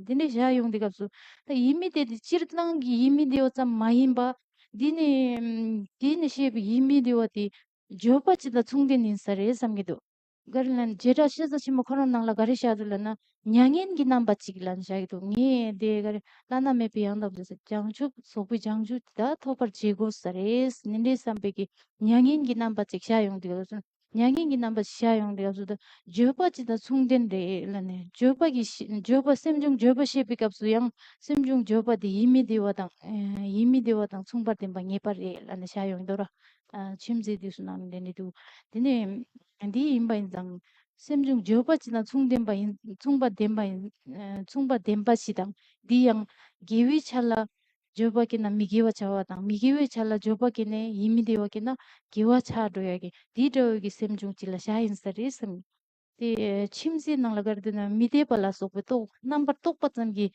འདི་ནས་བཞག་ཡོང་དུས་སྐབས་སུ་ད་ཡིད་མི་བདེ་དེ་སྤྱིར་བཏང་གི་ཡིད་མི་བདེ་བ་ཙམ་མ་ཡིན་པ། འདི་ནས་འདི་ནས་བཤད་པའི་ཡིད་མི་བདེ་བ་དེ་བརྗོད་པ་ཅིག་དང་མཚུངས་ལྡན་ཡིན་ས་རེད་བསམ་གྱི་འདུག་ག་རེ་ལབ་ན་བྱེ་བྲག་ཤེས་རབ་ཆེན་མོ་ཁོ་རང་ནང་ལ་ག་རེ་བཞག་འདུག་ལབ་ན། མྱ་ངན་གྱི་རྣམ་པ་གཅིག་ལབ་ནས་བཞག་གི་འདུག་ངས་དེ་ག་རེ་བླ་ན་མེད་པའི་ཡང་དག་པའི་བྱང་ཆུབ་རྫོགས་པའི་བྱང་ཆུབ་དེ་དག་ཐོབ་པར་བྱེད་དགོས་ས་རེད། ནི་འདྲའི་བསམ་པའི་གི་མྱ་ངན་གྱི་རྣམ་པ་གཅིག་བཞག་ཡོང་དུས་སྐབས་སུ། མྱ་ངན་གྱི་རྣམ་པ་བཞག་ཡོང་དུས་སྐབས་སུ་ད་བརྗོད་པ་ཅིག་དང་མཚུངས་ལྡན་རེད་ལབ་ནས། བརྗོད་པ་གི་ཤེས་བརྗོད་པ་སེམས་བྱུང་བརྗོད་པ་བཤད་པའི་སྐབས་སུ་ཡང་སེམས་བྱུང་བརྗོད་པ་དེ་ཡིད་མི་བདེ་བ་དང་ཡིད་མི་བདེ་བ་དང་མཚུངས་པར་ལྡན་པ་ངེས་པར་རེད་ལབ་ནས་བཞག་ཡོང་གི་འདུག་ར། ཨ། མཆིམས་ཟེར་དུས་སུ་ནང་ལ་འདི་འདྲ་འདུག་དེ་ནས་འདི་ཡིན་པ་ཡིན་ཙང་སེམས་བྱུང་བརྗོད་པ་ཅིག་དང་མཚུངས་ལྡན་པ་ཡིན། མཚུངས་པ་ལྡན་པ་ཡིན། ཨ། མཚུངས་པ་ལྡན་པ་ཞིག་དང་། འདི་ཡང་དགེ་བའི་ཆ་ལ་བརྗོད་པ་གྱིས་ན་མི་དགེ་བ་བྱ་བ་དང་། མི་དགེ་བའི་ཆ་ལ་བརྗོད་པ་གྱིས་ནས་ཡིད་མི་བདེ་བ་གྱིས་ན་དགེ་བ་ཆགས་འགྲོ་ཡ་གི་འདི་འདྲ་བའི་གི་སེམས་བྱུང་ཅིག་ལ་བཞག་ཡིན་ས་རེད་བསམ། དེ་མཆིམས་ཟེར་ནང་ལ་ག་རེ་འདུག་ན། མི་བདེ་བ་ལ་སོགས་པའི་རྟོག་རྣམ་པར་རྟོག་པ་ཙམ་གྱིས་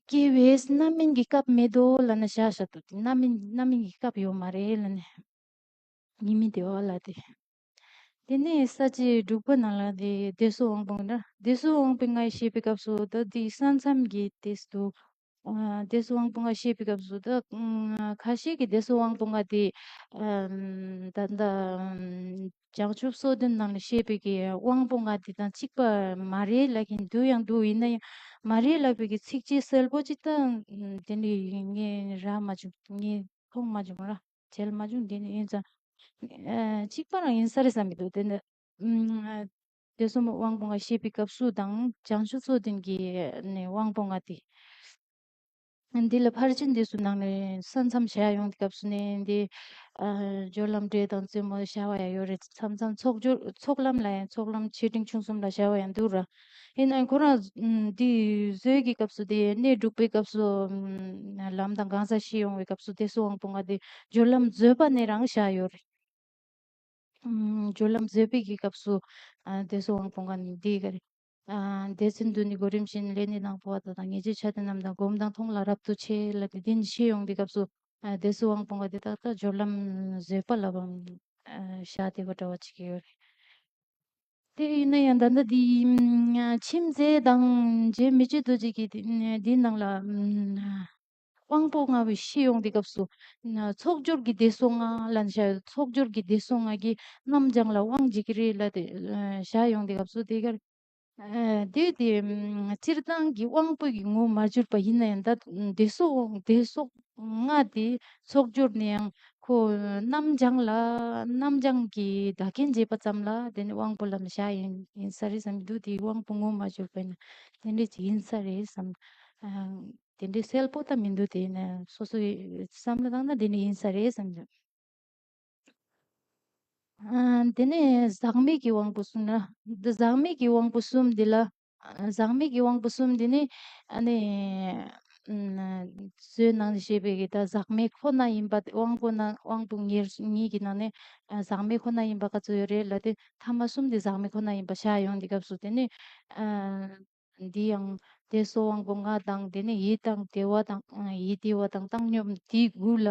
སྐྱེ་བའི་རྣམ་སྨིན་གྱི་སྐབས་མེད་དོ་ལབ་ནས་བཞག་བཞག་འདུག་དེ་རྣམ་སྨིན་རྣམ་སྨིན་གྱི་སྐབས་ཡོད་མ་རེད་ལབ་ནས། ཡིད་མི་བདེ་བ་ལ་དེ། དེ་ནས་ས་བཅད་དྲུག་པ་ནང་ལ་དེ་བདེ་སོགས་དབང་པོ་ལྔ། བདེ་སོགས་དབང་པོ་ལྔ་ཞེས་པའི་སྐབས་སུ་ད་དེ་ས་མཚམས་ཀྱི་དེ་སུ་འདུག་ཨ། བདེ་སོགས་དབང་པོ་ལྔ་ཞེས་པའི་སྐབས་སུ་ད་ཁ་ཤས་ཀྱིས་བདེ་སོགས་དབང་པོ་ལྔ་དེ་ཨམ། ད་ད་ཨམ། བྱང་ཆུབ་སོ་བདུན་ནང་ལ་བཤད་པའི་གི་དབང་པོ་ལྔ་དེ་དང་གཅིག་པ་མ་རེད་ལབ་མཁན་འདུག་ཡང་འདུག་ཡིན་ན་ཡང་མ་རེད་ལབ་པའི་གི་ཚིགས་བཅད་གསལ་པོ་ཅིག་ད་དེ་འདྲ་ངས་རག་མ་བྱུང་། ངས་མཐོང་མ་བྱུང་ར། མཇལ་མ་བྱུང་། དེ་ནི་ཡིན་ཙང་ཨ། གཅིག་པ་རང་ཡིན་ས་རེད་བསམ་གྱི་འདུག་དེ་ནི་ཨམ། བདེ་སོགས་དབང་པོ་ལྔ་བཤད་པའི་སྐབས་སུ་དང་། བྱང་ཆུབ་སོ་བདུན་གྱི་ནི་དབང་པོ་ལྔ་དེ། འདི་ལ་ཕར་ཕྱིན་འདི་ཚོ་ནང་ནས་ས་མཚམས་བཞག་ཡོང་དུས་སྐབས་སུ་ནས་འདི། ཨ། སྦྱོར་ལམ་འབྲས་དང་རྩེ་མོ་བྱ་བ་ཡང་ཡོད་རེད། ས་མཚམས་ཚོགས་སྦྱོར་ཚོགས་ལམ་ལ་ཡང་ཚོགས་ལམ་ཆེ་འབྲིང་ཆུང་གསུམ་ལ་བྱ་བ་ཡང་འདུག་ར། ཡིན་ནའང་ཁོ་རང་འདི་བཟོས་ཀྱི་སྐབས་སུ་དེ་གནས་དྲུག་པའི་སྐབས་སུ་ལམ་དང་གང་ཟག་བཞི་ཡོང་བའི་སྐབས་སུ་བདེ་སོགས་དབང་པོ་ལྔ་དེ་སྦྱོར་ལམ་བཟོས་པ་ནས་རང་བཞག་ཡོད་རེད། ཨམ། སྦྱོར་ལམ་བཟོས་པའི་གི་སྐབས་སུ། ཨ། བདེ་སོགས་དབང་པོ་ལྔ་ནི་འདི་ག་རེ། ཨ། དེ་ཚེ་འདི་ནི་གོ་རིམ་བཞིན་ལས་ནི་ནང་འཕོ་བ་དག་དང་། ཉེར་སྤྱོད་ཆ་དེ་རྣམས་དང་། སྒོམ་དང་མཐོང་ལ་རབ་ཏུ་ཆེ་ལབ་སྟེ་འདི་ནི་ཤེས་ཡོང་དུས་སྐབས་སུ། ཨ། བདེ་སོགས་དབང་པོ་ལྔ་འདི་དག་ད་སྦྱོར་ལམ་བཟོས་པ་ལ་བ། ཨ། བཞག་བསྡད་པ་འདྲ་བ་ཅིག་ཡོད་རེད། དེ་ཡིན་ན་ཡང་ད་ལྟ་འདི་མཆིམས་ཟེར་དང་རྗེ་མི་བསྐྱོད་རྡོ་རྗེ་གིས་འདི་ནང་ལ། དབང་པོ་ལྔ་བའི་ཤེས་ཡོང་དུས་སྐབས་སུ། ཚོགས་སྦྱོར་གྱི་བདེ་སོགས་ལྔ་ལབ་ནས་བཞག་ཡོད། ཚོགས་སྦྱོར་གྱི་བདེ་སོགས་ལྔ་གིས་རྣམ་བྱང་ལ་དབང་བྱེད་ཀྱི་རེད་ལབ་དེ་བཞག་ཡོང་དུས་སྐབས་སུ་དེ་གར། དེ་དེ་སྤྱིར་བཏང་གི་དབང་པོ་གི་ངོ་མ་གྱུར་པ་ཡིན་ན་ཡང་ད་བདེ་སོགས་བདེ་སོགས་ལྔ་དེ་ཚོགས་སྦྱོར་ནས་ཡང་ཁོ་རྣམ་བྱང་ལ་རྣམ་བྱང་གི་བདག་རྐྱེན་བྱེད་པ་ཙམ་ལ་དེ་ནི་དབང་པོ་ལམ་བཞག་ཡིན་ཡིན་ས་རེད་བསམ་གྱི་འདུག་དེ་དབང་པོ་ངོ་མ་གྱུར་པ་ཡིན་ན་དེ་འདྲ་ཅིག་ཡིན་ས་རེད་བསམ། དེ་འདྲའི་གསལ་པོ་ད་མི་འདུག་དེ་ནས་སོ་སོའི་བསམ་བློ་བཏང་ན་དེ་འདྲ་ཡིན་ས་རེད་བསམ་གྱི། ཨ། དེ་ནས་ཟག་མེད་ཀྱི་དབང་པོ་གསུམ་ན། འདི་ཟག་མེད་ཀྱི་དབང་པོ་གསུམ་འདི་ལ། ཨ། ཟག་མེད་ཀྱི་དབང་པོ་གསུམ་འདི་ནི། ཨ་ནི། ཨ། བཟོའི་ནང་ནས་བཤད་པའི་གི་ད་ཟག་མེད་ཁོ་ན་ཡིན་པ་དབང་པོ་ན་དབང་པོ་ཉེར་གཉིས་ཀྱི་ནང་ནས། ཨ། ཟག་མེད་ཁོ་ན་ཡིན་པ་ག་ཚོད་ཡོད་རེད་ལབ་དེ་ཐ་མ་གསུམ་དེ་ཟག་མེད་ཁོ་ན་ཡིན་པ་བཞག་ཡོང་དུས་སྐབས་སུ་དེ་ནི། ཨ། འདི་ཡང་བདེ་སོགས་དབང་པོ་ལྔ་དང་། དེ་ནས་ཡིད་དང་བདེ་བ་དང་། ཡིད་བདེ་བ་དང་བཏང་སྙོམས་འདི་དགུ་ལ།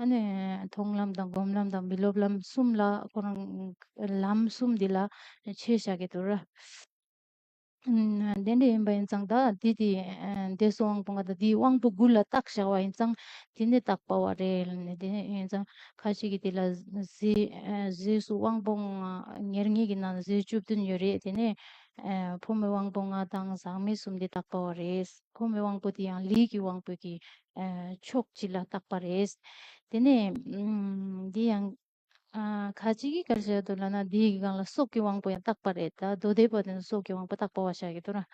ཨ་ནི་མཐོང་ལམ་དང་སྒོམ་ལམ་དང་མི་སློབ་ལམ་གསུམ་ལ་ཁོ་རང་ལམ་གསུམ་འདི་ལ་ཕྱེ་བཞག་གི་འདུག་ར། ཨ། དེ་འདྲ་ཡིན་པ་ཡིན་ཙང་ད་འདི་དེ་བདེ་སོགས་དབང་པོ་ལྔ་དང་འདིའི་དབང་པོ་དགུ་ལ་བཏགས་བཞག་པ་ཡིན་ཙང་དེ་ནི་བཏགས་པ་བ་རེད་ལབ་ནས། དེ་ཡིན་ཙང་ཁ་ཅིག་གིས་དེ་ལ་རྫས་རྫས་སུ་དབང་པོ་ལྔ་ཉེར་གཉིས་ཀྱི་ནང་རྫས་བཅུ་བདུན་ཡོད་རེད། དེ་ནས། ཨ། ཕོ་མོའི་དབང་པོ་ལྔ་དང་ཟག་མེད་གསུམ་དེ་བཏགས་པ་བ་རེད། ཕོ་མོའི་དབང་པོ་དེ་ཡང་ལས་ཀྱི་དབང་པོ་གི། ཨ། ཕྱོགས་གཅིག་ལ་བཏགས་པ་རེད། དེ་ནས། ཨམ། འདི་ཡང་། ཨ། ཁ་ཅིག་གིས་ག་རེ་བཤད་འདུག་ལབ་ན་འདིའི་སྒང་ལ་སྲོག་གི་དབང་པོ་ཡང་བཏགས་པ་རེད། ད་མདོ་སྡེ་པ་དེ་ཚོ་སྲོག་གི་དབང་པོ་བཏགས་པ་བ་བཞག་གི་འདུག་ར།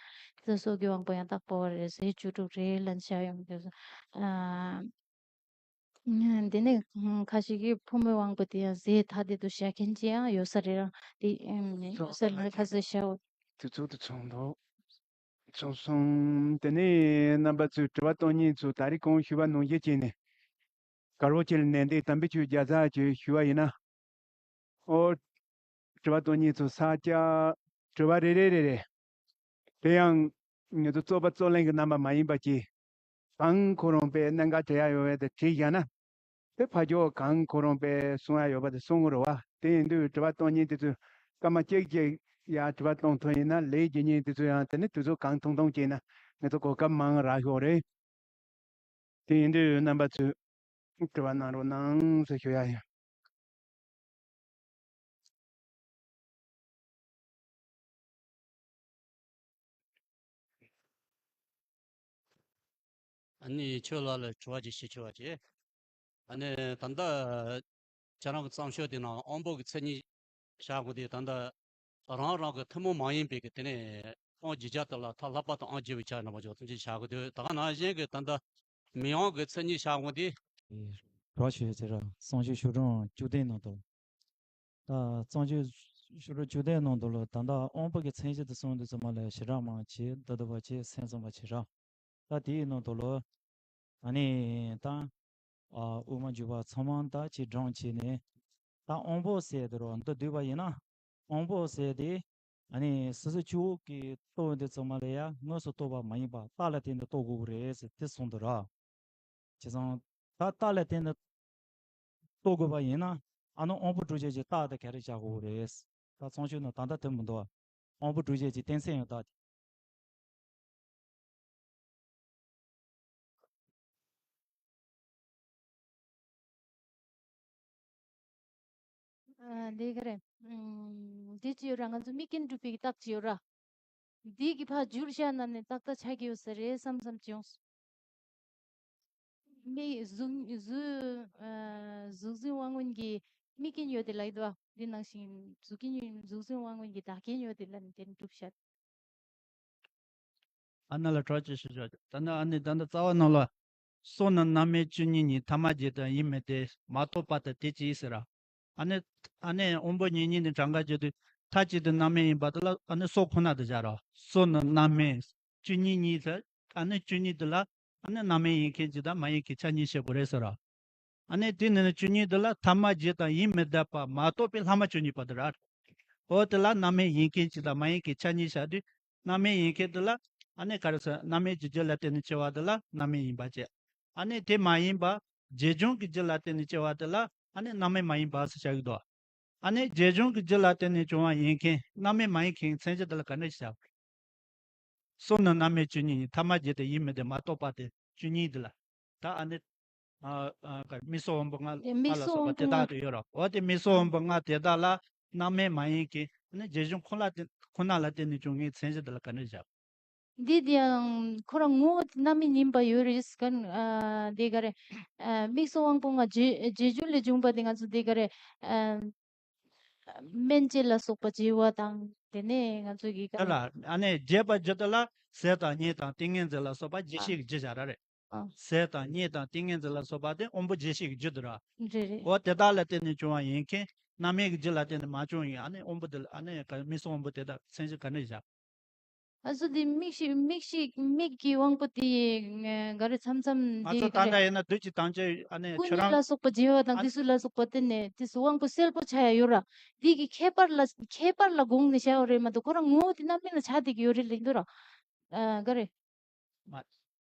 དེ་ཚོ་སྲོག་གི་དབང་པོ་ཡང་བཏགས་པ་བ་རེད། རྫས་བཅུ་དྲུག་རེད་ལབ་བཞག་ཡོང་གི་འདུག་ཨ། ཨ། འདི་ནས་ཁ་ཤས་ཀྱིས་ཕོ་མོའི་དབང་པོ་དེ་ཡང་ཟས་ཐ་དད་དུ་བཞག་མཁན་ཅིག་ཡང་ཡོད་ས་རེད། རང་དེ་ཡོད་ས་རེད། ཁ་ཤས་བཞག་དེ་ཚོ་དེ་ཚོ་འདུག་ཚོགས་སོང་། དེ་ནས་རྣམ་པ་ཚོས་དྲི་བ་གཏོང་མཁན་ཚོ་ད་རེས་གོང་ཞུས་པ་ནང་བཞིན་བྱས་ནས། དཀར་པོ་ཆེ་ལ་ནན་ཏན་དམ་པའི་ཆོས་བརྒྱ་རྩ་བཅུ་ཞུས་པ་ཡིན་ན། ཨོ། དྲི་བ་གཏོང་མཁན་ཚོ་ས་སྐྱ། དྲི་བ་རེ་རེ་རེ་རེ། དེ་ཡང་ངེད་ཚོ་རྩོད་པ་རྩོད་ལེན་གྱི་རྣམ་པ་མ་ཡིན་པ་ཅིག་གང་ཁོ་རང་པའི་གནད་འགག་དྲི་ཡ་ཡོད་པ་དེ་དྲིས་བཞག་ན། དེ་ཕ་ཇོ་གང་ཁོ་རང་པའི་གསུང་ཡ་ཡོད་པ་དེ་གསུང་གི་རེད་བ། དེ་ཡིན་དུས་དྲི་བ་གཏོང་མཁན་དེ་ཚོས་སྐར་མ་གཅིག་གཅིག་ཡ་དྲི་བ་གཏོང་ཐུབ་ཡིན་ན་ལས་བྱེད་མཁན་དེ་ཚོ་ཡང་དེ་ནི་དུས་ཚོད་གང་ཐུང་ཐུང་བྱས་ན་ངེད་ཚོ་གོ་སྐབས་མང་རག་ཤོག་རེད། དེ་ཡིན་དུས་རྣམ་པ་ཚོས་དྲི་བ་གནང་རོགས་གནང་ཟེར་ཞུ་ཡ་ཡིན། ཨ་ནི་ཁྱོད་ལ་ལ་དྲི་བ་ཅིག་ཞུ་ཆོག་པ་ཅིག་ཨ་ནི་ད་ལྟ་ཁྱེད་རང་གི་གཙང་ཤོས་དེ་ནང་དབང་པོ་གི་མཚན་ཉིད་བཞག་དགོས་དེ་ད་ལྟ་རང་རང་གི་ཐུན་མོང་མ་ཡིན་པའི་གི་དེ་ནས་དབང་བརྒྱད་བརྒྱ་དེ་ལ་ཐ་ལྷག་པར་དུ་དབང་བརྒྱད་པའི་ཆ་རྣམ་པ་འཇོག་ཐུན་ཅིག་བཞག་དགོས་དུས་ད་ག་ནང་བཞིན་གི་ད་ལྟ་མི་དབང་གི་མཚན་ཉིད་བཞག་དགོས་དེ། རོགས་ཞུ་ཟེར་ར་གཙང་ཤོས་ཤོག་གྲངས་བཅུ་བདུན་ནང་དུ། ད་གཙང་ཆུ་ཤོ་ལོ་བཅུ་དེའི་ནང་དུ་ལ་ད་ལྟ་དབང་པོ་གི་མཚན་གཞི་དུ་སོང་དུས་ཙམ་པ་ལ་ཞེ་དྲག་མང་ཆེ་འདི་ལྟ་བ་ཆེ་སེམས་ཙམ་པ་ཆེ་ར། ད་དེའི་ནང་དུ་ལ་ཨ་ནི་ད་ཨ་དབུ་མ་འཇུག་པ་ཚང་མ་ད་ཅིག་བགྲངས་བྱས་ནས་ད་དབང་པོ་ཟེར་དེ་རོ་འདི་བསྡུས་པ་ཡིན་ན་དབང་པོ་ཟེར་དེ་ཨ་ནི་སོ་སོ་སྐྱེ་བོ་གི་རྟོགས་དུས་ཙམ་པ་ལ་ཡ་དངོས་སུ་རྟོགས་པ་མ་ཡིན་པ་རྟགས་ལ་བརྟེན་ནས་རྟོགས་དགོས་ཀྱི་རེད་ཟེར་དེ་གསུངས་འདུག་ར། བྱས་ཙང་ད་རྟགས་ལ་བརྟེན་ནས་རྟོགས་དགོས་པ་ཡིན་ན་ཨ་ནི་དབང་པོ་དྲུག་ཅན་གྱི་རྟགས་དེ་ག་རེ་བཞག་དགོས་རེད། ད་གཙང་ཆུ་ནང་ད་ལྟ་ཐོན་མི་འདུག་དབང་པོ་དྲུག་ཅན་གྱི་གཏན་ཚིགས་ཡང་རྟགས་དེ། ཨ་འདི་ག་རེ། ཨམ་འདི་ཅི་ཡོད་ར། ང་ཚོ་དམིགས་རྐྱེན་སྒྲུབ་པའི་རྟགས་ཅི་ཡོད་ར། འདི་གི་ཕར་བསྒྱུར་བྱ་ན་ནི་ཏག་ཏག་ཆགས་ཀྱི་ཡོད་ས་རེད་བསམ་བསམ་ཅི་ཡོང་། མི་གཟུགས་གཟུགས་ཨ་གཟུགས་འཛིན་དབང་མངོན་གྱི་དམིགས་རྐྱེན་ཡོད་དེ་ལ་ཡིན་དོ། འདི་ནང་བཞིན་གཟུགས་རྐྱེན་གཟུགས་འཛིན་དབང་མངོན་གྱི་བདག་རྐྱེན་ཡོད་དེ་ལ་ནི་དེ་ནི་གྲུབ་བྱ། ཨ་ན་ལ་གྲོགས་ཅིག་ཞུ་ཆོག་ད་ནི་ཨ་ནི་ད་ནི་རྩ་བ་ནང་ལ། སོ་ནི་རྣམ་སྨིན་བཅུ་གཉིས་ཉིད་ཐ་མ་བརྒྱད་དང་ཡིད་མི་བདེ་མ་རྟོགས་པ་དང་དེ་ཅི་ཟེར་ར། ཨ་ནི་ཨ་ནི་དབང་པོ་གཉིས་གཉིས་ནི་གྲངས་ཀ་བརྗོད་དུས་མཐའ་གཅིག་ཏུ་རྣམ་སྨིན་ཡིན་པ་དེ་ལ་ཨ་ནི་སོ་ཁོ་ན་དུ་བཞག་ར། སོ་ནི་རྣམ་སྨིན་བཅུ་གཉིས་ཉིད་ཟེར། ཨ་ནི་བཅུ་གཉིས་དེ་ལ་ཨ་ནི་རྣམ་སྨིན་ཡིན་མཁན་གཅིག་དང་མ་ཡིན་མཁན་ཆ་གཉིས་བཤད་དགོས་རེད་ཟེར་ར། ཨ་ནི་དེ་ནི་བཅུ་གཉིས་དེ་ལ་ཐ་མ་བརྒྱད་དང་ཡིད་མི་བདེ་བ་མ་གཏོགས་པའི་ལྷག་མ་བཅུ་གཉིས་པ་དེ་རེད། འོ་དེ་ལ་རྣམ་སྨིན་ཡིན་མཁན་གཅིག་དང་མ་ཡིན་མཁན་ཆ་གཉིས་བཞག་དུས་རྣམ་སྨིན་ཡིན་མཁན་དེ་ལ་ཨ་ནི་ག་རེ་ཟེར། རྣམ་སྨིན་གྱི་རྒྱུ་ལ་བརྟེན་ནས་སྐྱེ་བ་དེ་ལ་རྣམ་སྨིན་ཡིན་པ་བྱས། ཨ་ནི་དེ་མ་ཡིན་པ་བྱེད་བྱུང་གི་རྒྱུ་ལ་བརྟེན་ནས་སྐྱེ་བ་དེ་ལ་ཨ་ནི་རྣམ་སྨིན་མ་ཡིན་པ་ཟེར་བྱ་གི་འདུག་ཨ་ནི་བྱེད་བྱུང་གི་རྒྱུ་ལ་བརྟེན་ནས་བྱུང་བ་ཡིན་མཁན་རྣམ་སྨིན་མ་ཡིན་མཁན་མཚན་གཞི་དེ་ལ་ག་འདྲ་ཞིག་བྱ་དགོས། སོ་ནི་རྣམ་སྨིན་བཅུ་གཉིས་ཡིན། ཐ་མ་བརྒྱད་དེ་ཡིད་མི་བདེ་མ་རྟོགས་པ་དེ་བཅུ་གཉིས་འདི་ལ། ད་ཨ་ནི། ཨ་ཨ་ག་མིག་སོགས་དབང་པོ་ལྔ། དེ་མིག་ལ་སོགས་སོགས་པ་དེ་དག་ཏུ་ཡོད་རོ། འོ་དེ་མིག་སོགས་དབང་པོ་ལྔ་དེ་དག་ལ་རྣམ་སྨིན་མ་ཡིན་གྱི་ཨ་ནི་རྗེས་འཇུག་ཁོ་ན་དེ་ཁོ་ན་ལ་བརྟེན་ནས་བྱུང་ངེས་མཚན་གཞི་དེ་ལ་ག་འདྲ་བཞག་འདི་དེའང་ཁོ་རང་ངོ་བོ་དེ་རྣམ་སྨིན་ཡིན་པ་ཡོད་རེད་ཟེར་ག་ཨ་དེ་ག་རེ། ཨ་མིག་སོགས་དབང་པོ་ལྔ་རྗེས་རྗེས་འཇུག་ལས་བྱུང་བ་དེ་ང་ཚོ་དེ་ག་རེ། ཨ། སྨན་དཔྱད་ལ་སོགས་པ་བརྗེ་བ་དང་དེ་ནས་ང་ཚོ་གི་དེ་ལ་ཨ་ནི་རྒྱས་པར་བརྗོད་དེ་ལ་ཟས་དང་གཉིད་དང་ཏིང་ངེ་འཛིན་ལ་སོགས་པ་བརྗེད་ཤེས་ཀྱི་རྒྱུ་བྱ་ར་རེད། ཨ། ཟས་དང་གཉིད་དང་ཏིང་ངེ་འཛིན་ལ་སོགས་པ་དེ་དབང་པོ་བརྗེད་ཤེས་ཀྱི་རྒྱུ་དུ་ར། རེད་རེད། འོ་དེ་དག་ལ་བརྟེན་ནས་བྱུང་བ་ཡིན་མཁན་རྣམ་སྨིན་གྱི་རྒྱུ་ལ་བརྟེན་ནས་མ་བྱུང་ཡིན། ཨ་ནི་དབང་པོ་དེ་ལ་ཨ་ནི་ག་མིག་སོགས་དབང་པོ་དེ་དག་མཚན་གཞི་ག་འདྲ་བཞག་ཨ་ཚོ་དེ་མིག་ཤེས་མིག་ཤེས་མིག་གི་དབང་པོ་དེ་ག་རེ་མཚམས་མཚམས་ང་དེ་ཚོ་ག་ད་རེ་ལྟ་ཡིན་ན་བདུད་ཀྱི་དམ་ཅན་ཨ་ནི་ཁྱོད་རང་ལ་སོགས་པ་བརྗེ་བ་དང་ཨ་དེ་ཚོ་ལ་སོགས་པ་དེ་ནས་དེ་ཚོ་དབང་པོ་གསལ་པོ་ཆགས་ཡ་ཡོད་ར། དེ་གི་ཁྱད་པར་ལ་ཁྱད་པར་ལ་དགོངས་ནས་བྱ་བ་རེད་མ་གཏོགས་ཁོ་རང་ངོ་བོ་དེ་རྣམ་སྨིན་ལ་ཆགས་བསྡད་ཀྱི་ཡོད་རེད་ལབ་འདུག་ར། ཨ་ག་རེ། མ།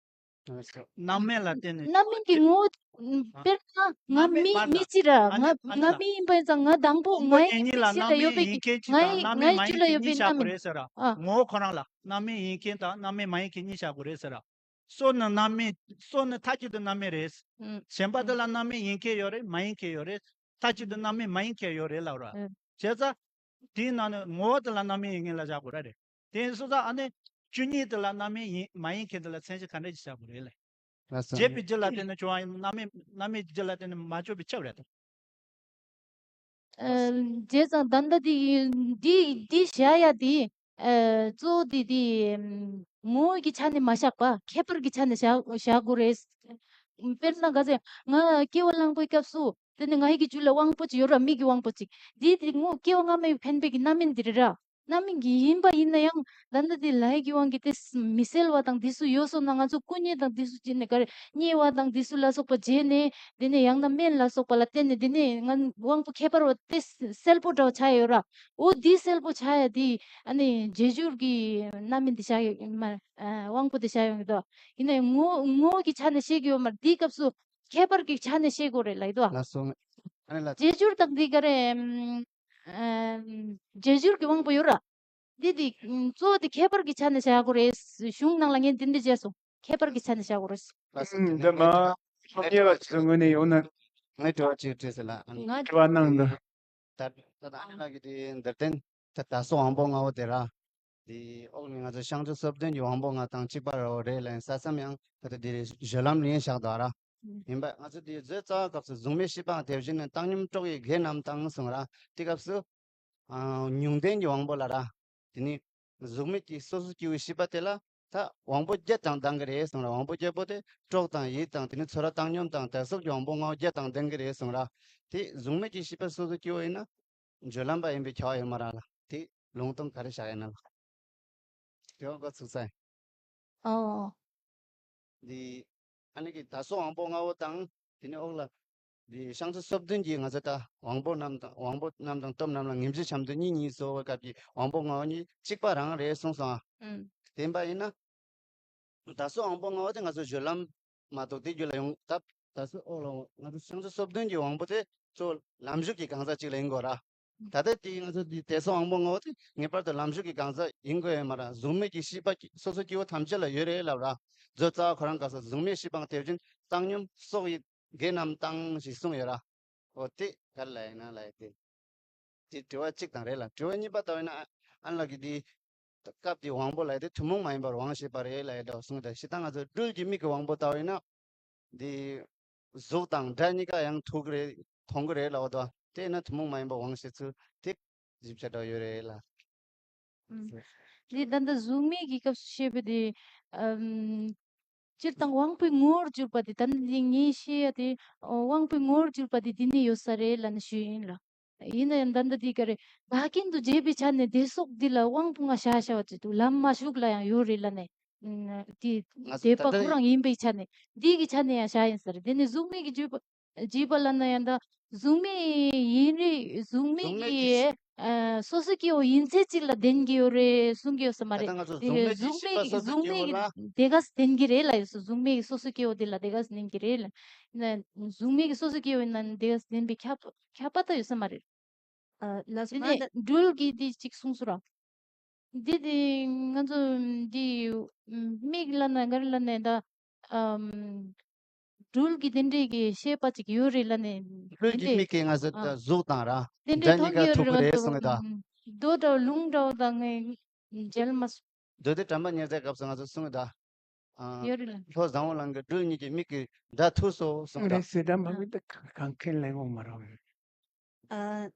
རྣམ་སྨིན་ལ་བརྟེན་ནས་རྣམ་སྨིན་གྱི་ངོ་བོ། ཨ། དཔེར་ན་ང་རྣམ་སྨིན་མི་མ་མི་གཅིག་ར། ཨ་ང་ནི་ཨ་ནི་ང་ལ། མི་ཡིན་པ་ཡིན་ཙང་ང་དང་པོ་དབང་པོ་ངའི་གཉིས་གཉིས་ལ་ཤེས་ར་རྣམ་ཡོད་པའི་སྨིན་ཡིན་མཁན་གཅིག་དང་ངའི་རྣམ་སྨིན་ངའི་མ་རྒྱུད་ལ་ཡིན་ཡོད་པའི་མཁན་གཉིས་བཞག་རྣམ་དགོས་སྨིན། རེད་ཟེར་ར། ཨ། ངོ་བོ་ཁོ་རང་ལ་རྣམ་སྨིན་ཡིན་མཁན་དང་རྣམ་སྨིན་མ་ཡིན་མཁན་གཉིས་བཞག་དགོས་རེད་ཟེར་ར། སོ་ནི་རྣམ་སྨིན། སོ་ནི་མཐའ་གཅིག་ཏུ་རྣམ་སྨིན་རེད། ཨུམ། གཞན་པ་དེ་ལ་རྣམ་སྨིན་ཡིན་མཁན་ཡོད་རེད། མ་ཡིན་མཁན་ཡོད་རེད། མཐའ་གཅིག་ཏུ་རྣམ་སྨིན་མ་ཡིན་མཁན་ཡོད་རེད་ལབ་ར། ཨུམ། བྱས་ཙང་། དེའི་ནང་ནས་ངོ་བོ་དེ་ལ་རྣམ་སྨིན་ཡིན་མཁན་ལ་བཞག་དགོས་ར་རེད། དེ་ཡིན་སོང་ཙང་ཨ་ནི། བཅུ་གཉིས་དེ་ལ་རྣམ་སྨིན་ཡིན་མ་ཡིན་མཁན་དེ་ལ་མཚན་གཞི་ག་འདྲ་ཞིག་བཞག་དགོས་རེད་ལ། ལགས་སོ། བརྗེད་པའི་རྒྱུ་ལ་བརྟེན་ནས་བྱུང་བ་ཡིན་ན་རྣམ་སྨིན་རྣམ་སྨིན་གྱི་རྒྱུ་ལ་བརྟེན་ནས་མ་བྱུང་བའི་ཁྱབ་རེད་དམ། ཨ། བྱས་ཙང་ད་ལྟ་དེ་འདི་འདི་བཞག་ཡ་དེ། ཨ། གཙོ་བོ་དེ་དེ། ངོ་བོ་གི་ཆ་ནས་མ་བཞག་པ་ཁྱད་པར་གྱི་ཆ་ནས་བཞག་བཞག་དགོས་རེད། དཔེར་ན་ག་ཚད་ང་སྐྱེ་བ་བླངས་པའི་སྐབས་སུ། དེ་ནས་ང་ཡི་གི་རྒྱུད་ལ་དབང་པོ་ཅིག་ཡོད་ར། མིག་གི་དབང་པོ་ཅིག་འདི་དེ་ངོ་སྐྱེ་བ་སྔ་མའི་འཕེན་པའི་གི་རྣམ་སྨིན་འདི་རེད་ར། རྣམ་སྨིན་གྱི་ཡིན་པ་ཡིན་ན་ཡང་ད་ལྟ་དེ་ལྷའི་གི་དབང་གིས་དེ་མི་གསལ་བ་དང་དེ་ཚོ་ཡོད་སོང་ན། ང་ཚོ་སྐུ་མཉེ་དང་དེ་ཚོ་བྱས་ནས་ག་རེ་མཉེ་བ་དང་དེ་ཚོ་ལ་སོགས་པ་བྱས་ནས། དེ་ནས་ཡང་ན་སྨན་ལ་སོགས་པ་ལ་བརྟེན་ནས། དེ་ནས་ང་དབང་པོ་ཁྱད་པར་བ་དེ་གསལ་པོ་འདྲ་བ་ཆགས་ཡོད་ར། འོ་དེ་གསལ་པོ་ཆགས་ཡ་དེ་ཨ་ནི་རྗེས་འཇུག་གི་རྣམ་སྨིན་དེ་ཆགས་ཡོད་མ། ཨ་དབང་པོ་དེ་ཆགས་ཡོང་གི་འདུག་ཡིན་ན་ཡང་ངོ་ངོ་བོ་གི་ཆ་ནས་ཤེས་ཀྱི་ཡོད་མ་རེད། དེའི་སྐབས་སུ་ཁྱད་པར་གྱི་ཆ་ནས་ཤེས་དགོས་རེད་ལབ་ཀྱི་འདུག་ལགས་སོ། ཨ་ནི་ལ། རྗེས་འཇུག་དང་འདི་ག་རེ། ཨམ། ཨམ། རྗེས་འཇུག་གི་དབང་པོ་ཡོད་ར། འདི་འདི་ཨམ། གཙོ་བོ་དེ་ཁྱད་པར་གྱི་ཆ་ནས་བྱ་དགོས་རེད། གཞུང་ནང་ལ་ངས་འདི་འདྲ་བྱས་སོང་། ཁྱད་པར་གྱི་ཆ་ནས་བྱ་དགོས་རེད། ལགས་སོ། ཨམ། དེ་འདི་ནས་མ་ངས་ཤོག་ཉེ་བ་ཅིག་ངོས་ནས་ཡོང་ན། ངས་དྲི་བ་གཅིག་དྲིས་ཟེར་ལ། ཨ་ནི་ང་དྲི་བ་གནང་འདུག་ད་ད་ལྟ་ཨ་ནི་ལགས་ཀྱིས་དེ་འདིར་བསྟན། ད་ད་གཟོད་དབང་པོ་ལྔ་བོ་དེ་ར། དེ་འོག་ནས་ང་ཚོ་བྱང་ཆུབ་སོ་བདུན་གྱི་དབང་པོ་ལྔ་དང་གཅིག་པ་ར་བ་རེད་ལབ་ཡིན་ས་མཚམས་ཡང་ད་ལྟ་དེ་རེད། སྦྱོར་ལམ་ལ་ཡིན་བཞག་འདུག་ར། ཡིན་པ་ང་ཚོ་དེ་གཟོད་རྩ་བ་སྐབས་སུ་གཟུགས་མེད་ཤེས་པའང་དེ་བཞིན་ནི་བཏང་སྙོམས་གྲོགས་ཡི་གེ་རྣམས་དང་གསུངས་ར། དེ་སྐབས་སུ། ཨ། ཉུང་ལྡན་གྱི་དབང་པོ་ལ་ར། དེ་ནི་གཟུགས་མེད་ཀྱི་སོ་སོ་སྐྱེ་བོའི་ཤེས་པ་དེ་ལ་ད་དབང་པོ་བརྒྱད་དང་ལྡན་གྱི་རེད་གསུངས་ར། དབང་པོ་བརྒྱད་པོ་དེ་གྲོགས་དང་ཡིད་དང་དེ་ནི་ཚོར་བ་བཏང་སྙོམས་དང་དད་སོགས་ཀྱི་དབང་པོ་ལྔ་བརྒྱད་དང་ལྡན་གྱི་རེད་གསུངས་ར། དེ་གཟུགས་མེད་ཀྱི་ཤེས་པ་སོ་སོ་སྐྱེ་བོ་ཡིན་ན། སྦྱོར་ལམ་པ་ཡིན་པའི་ཁྱབ་པ་ཡོད་མ་རེད་ལ། དེ་ལུང་སྟོན་ག་རེ་བཞག་ཡོད་ན་ལ། དེ་བ་འགོ་ཚུགས་ས་ཡིན། ཨོ། འདི། ཨ་ནི་གི་ད་གཟོད་དབང་པོ་ལྔ་བོ་དང་། དེ་ནས་འོག་ལ། འདི་བྱང་ཆུབ་སོ་བདུན་གྱི་ང་ཚོ་ད་དབང་པོ་རྣམས་དང་། དབང་པོ་རྣམས་དང་སྟོབས་རྣམས་ལ་ངེས་འབྱེད་ཆ་མཐུན་གཉིས་གཉིས་སོ་བའི་སྐབས་ཀྱི་དབང་པོ་ལྔ་བོ་གཉིས་གཅིག་པ་རང་རེད་གསུངས་སོང་ཨ། ཨུམ། དེ་ཡིན་པ་ཡིན་ན། ད་གཟོད་དབང་པོ་ལྔ་བོ་དེ་ང་ཚོ་སྦྱོར་ལམ་མ་གཏོགས་དེ་རྒྱུད་ལ་ཡོང་སྟབས། ད་གཟོད་འོག་ལ་ང་ཚོ་བྱང་ཆུབ་སོ་བདུན་གྱི་དབང་པོ་དེ་གཙོ་བོ་ལམ་ཞུགས་ཀྱི་གང་ཟག་ཅིག་ལ་ཡིན་དགོས་ར། ད་ལྟ་དེ་ང་ཚོ་འདི་དེ་གཟོད་དབང་པོ་ལྔ་བོ་དེ་ངེས་པར་དུ་ལམ་ཞུགས་ཀྱི་གང་ཟག་ཡིན་དགོས་ཡོད་མ་རེད། གཟུགས་མེད་ཀྱི་ཤེས་པ་སོ་སོ་སྐྱེ་བོ་ཐམས་ཅད་ལ་ཡོད་རེད་ལབ་ར། མཛོད་རྩ་བ་ཁོ་རང་སྐབས་སུ་གཟུགས་མེད་ཤེས་པའང་དེ་བཞིན་བཏང་སྙོམས་སོགས་ཡི་གེ་རྣམས་དང་ཞེས་གསུངས་ཡོད་ར། འོ་དེ་ག་རེ་ལབ་ཡིན་ན་ལབ་ཡ་དེ། དེ་དྲི་བ་གཅིག་དང་རེད་ལ། དྲི་བ་གཉིས་པ་ལྟ་བས་ན་ཨ་ནི་ལགས་ཀྱིས་དེ། སྐབས་དེའི་དབང་པོ་ལབ་ཡ་དེ་ཐུན་མོང་མ་ཡིན་པར་དབང་བྱེད་པ་རེད་ལབ་ཡ་འདྲ་བ་གསུངས་ཏེ། ཞེ་ད་ང་ཚོ་སྦྲུལ་གྱི་མིག་གི་དབང་པོ་ལྟ་བས་ན། འདི། གཟུགས་དང་སྒྲ་གཉིས་ཀ་ཡང་ཐུག་གི་རེད། མཐོང་གི་རེད་ལབ་པ་དང་། དེས་ན་ཐུན་མོང་མ་ཡིན་པ་དབང་བྱེད་ཚུལ་དེ་ཞིབ་ཆ་འདྲ་ཡོད་རེད་ལ། ཨུམ། འདི་ད་ལྟ་གཟུགས་མེད་ཀྱི་སྐབས་སུ་བཤད་པ་དེ། ཨམ། སྤྱིར་བཏང་དབང་པོའི་ངོ་བོར་གྱུར་པ་དེ། ད་ནི་འདི་ངས་བཤད་ཡ་དེ། ཨོ། དབང་པོའི་ངོ་བོར་གྱུར་པ་དེ་འདི་ནས་ཡོད་ས་རེད་ལབ་ནས་ཞུས་ཡིན་ལ། ཡིན་ན་ཡང་ད་ལྟ་འདི་ག་རེ། བདག་རྐྱེན་དུ་བྱས་པའི་ཆ་ནས་བདེ་སོགས་འདི་ལ་དབང་པོ་ལྔ་བཞག་བཞག་པ་ཅིག་འདུག་ལམ་མ་ཞུགས་ལ་ཡང་ཡོད་རེད་ལབ་ནས། ཨུམ། དེ་ང་ཚོ་དད་པ་ད་ལྟ་ཁོ་རང་ཡིན་པའི་ཆ་ནས། འདི་གི་ཆ་ནས་ཡང་བཞག་ཡིན་ས་རེད། དེ་ནས་གཟུགས་མེད་ཀྱི་བརྗོད་པ། བརྗོད་པ་ལབ་ན་ཡང་ད་གཟུགས་མེད་ཡིན་རེད། གཟུགས་མེད་གཟུགས་མེད་ཀྱི་ཀྱི་ཨ། སོ་སོ་སྐྱེ་བོ་ཡིན་ཚད་ཅིག་ལ་ལྡན་གྱི་ཡོད་རེད་གསུང་གི་ཡོད་ས་མ་ད་ལྟ་རེད། ང་ཚོ་དེ་གཟུགས་མེད་ཀྱི་གཟུགས་མེད་ཤེས་པ་ཀྱི་སོ་སོ་གཟུགས་སྐྱེ་མེད་བོ་ཀྱི་ལ། དེ་ག་ལྡན་གྱི་རེད་ལབ་ཡོད་སོ། གཟུགས་མེད་ཀྱི་སོ་སོ་སྐྱེ་བོ་དེ་ལ་དེ་ག་ལྡན་གྱི་རེད་ལབ་ན། གཟུགས་མེད་ཀྱི་སོ་སོ་སྐྱེ་བོ་ཡིན་ན་དེ་ག་ལྡན་པའི་ཁྱབ་ཁྱབ་པ་ད་ཡོད་ས་མ་རེད། ཨ། ལགས་སོ། དེ་ནས་སྦྲུལ་གྱིས་དེ་ཅིག་གསུངས་སོང་ར། འདི་དེ་ང་ཚོ་འདི་མིག་ལབ་ན་ག་རེ་ལབ་ན་ད། ཨམ། སྦྲུལ་གྱི་དེ་འདྲས་ཀྱི་ཤེས་པ་ཅིག་ཡོད་རེད་ལབ་ནས། སྦྲུལ་གྱི་མིག་གིས་ང་ཚོ་ཨ། གཟུགས་དང་ར། དེ་འདྲས་སྒྲ་གཉིས་ཀ་ཐུག་གི་རེད་གསུངས་གི་ད། རྡོ་འདྲ་བ་རླུང་འདྲ་བ་དང་ངས་མཇལ་མ་སོང་། མདོ་སྡེ་དྲན་པ་ཉེར་མཚན་སྐབས་སུ་ང་ཚོ་གསུངས་གི་ད། ཨ། ཡོད་རེད་ལ། ལྷོ་བཟང་པོ་གླིང་གི་སྦྲུལ་གཉིས་ཀྱི་མིག་གིས་སྒྲ་ཐོས་སོ་གསུངས་གི་ད། རེད་ཟེར། ད་མ་གི་ད་གང་གང་ཁེལ་ལེན་འོང་མ་རེད། ཨ།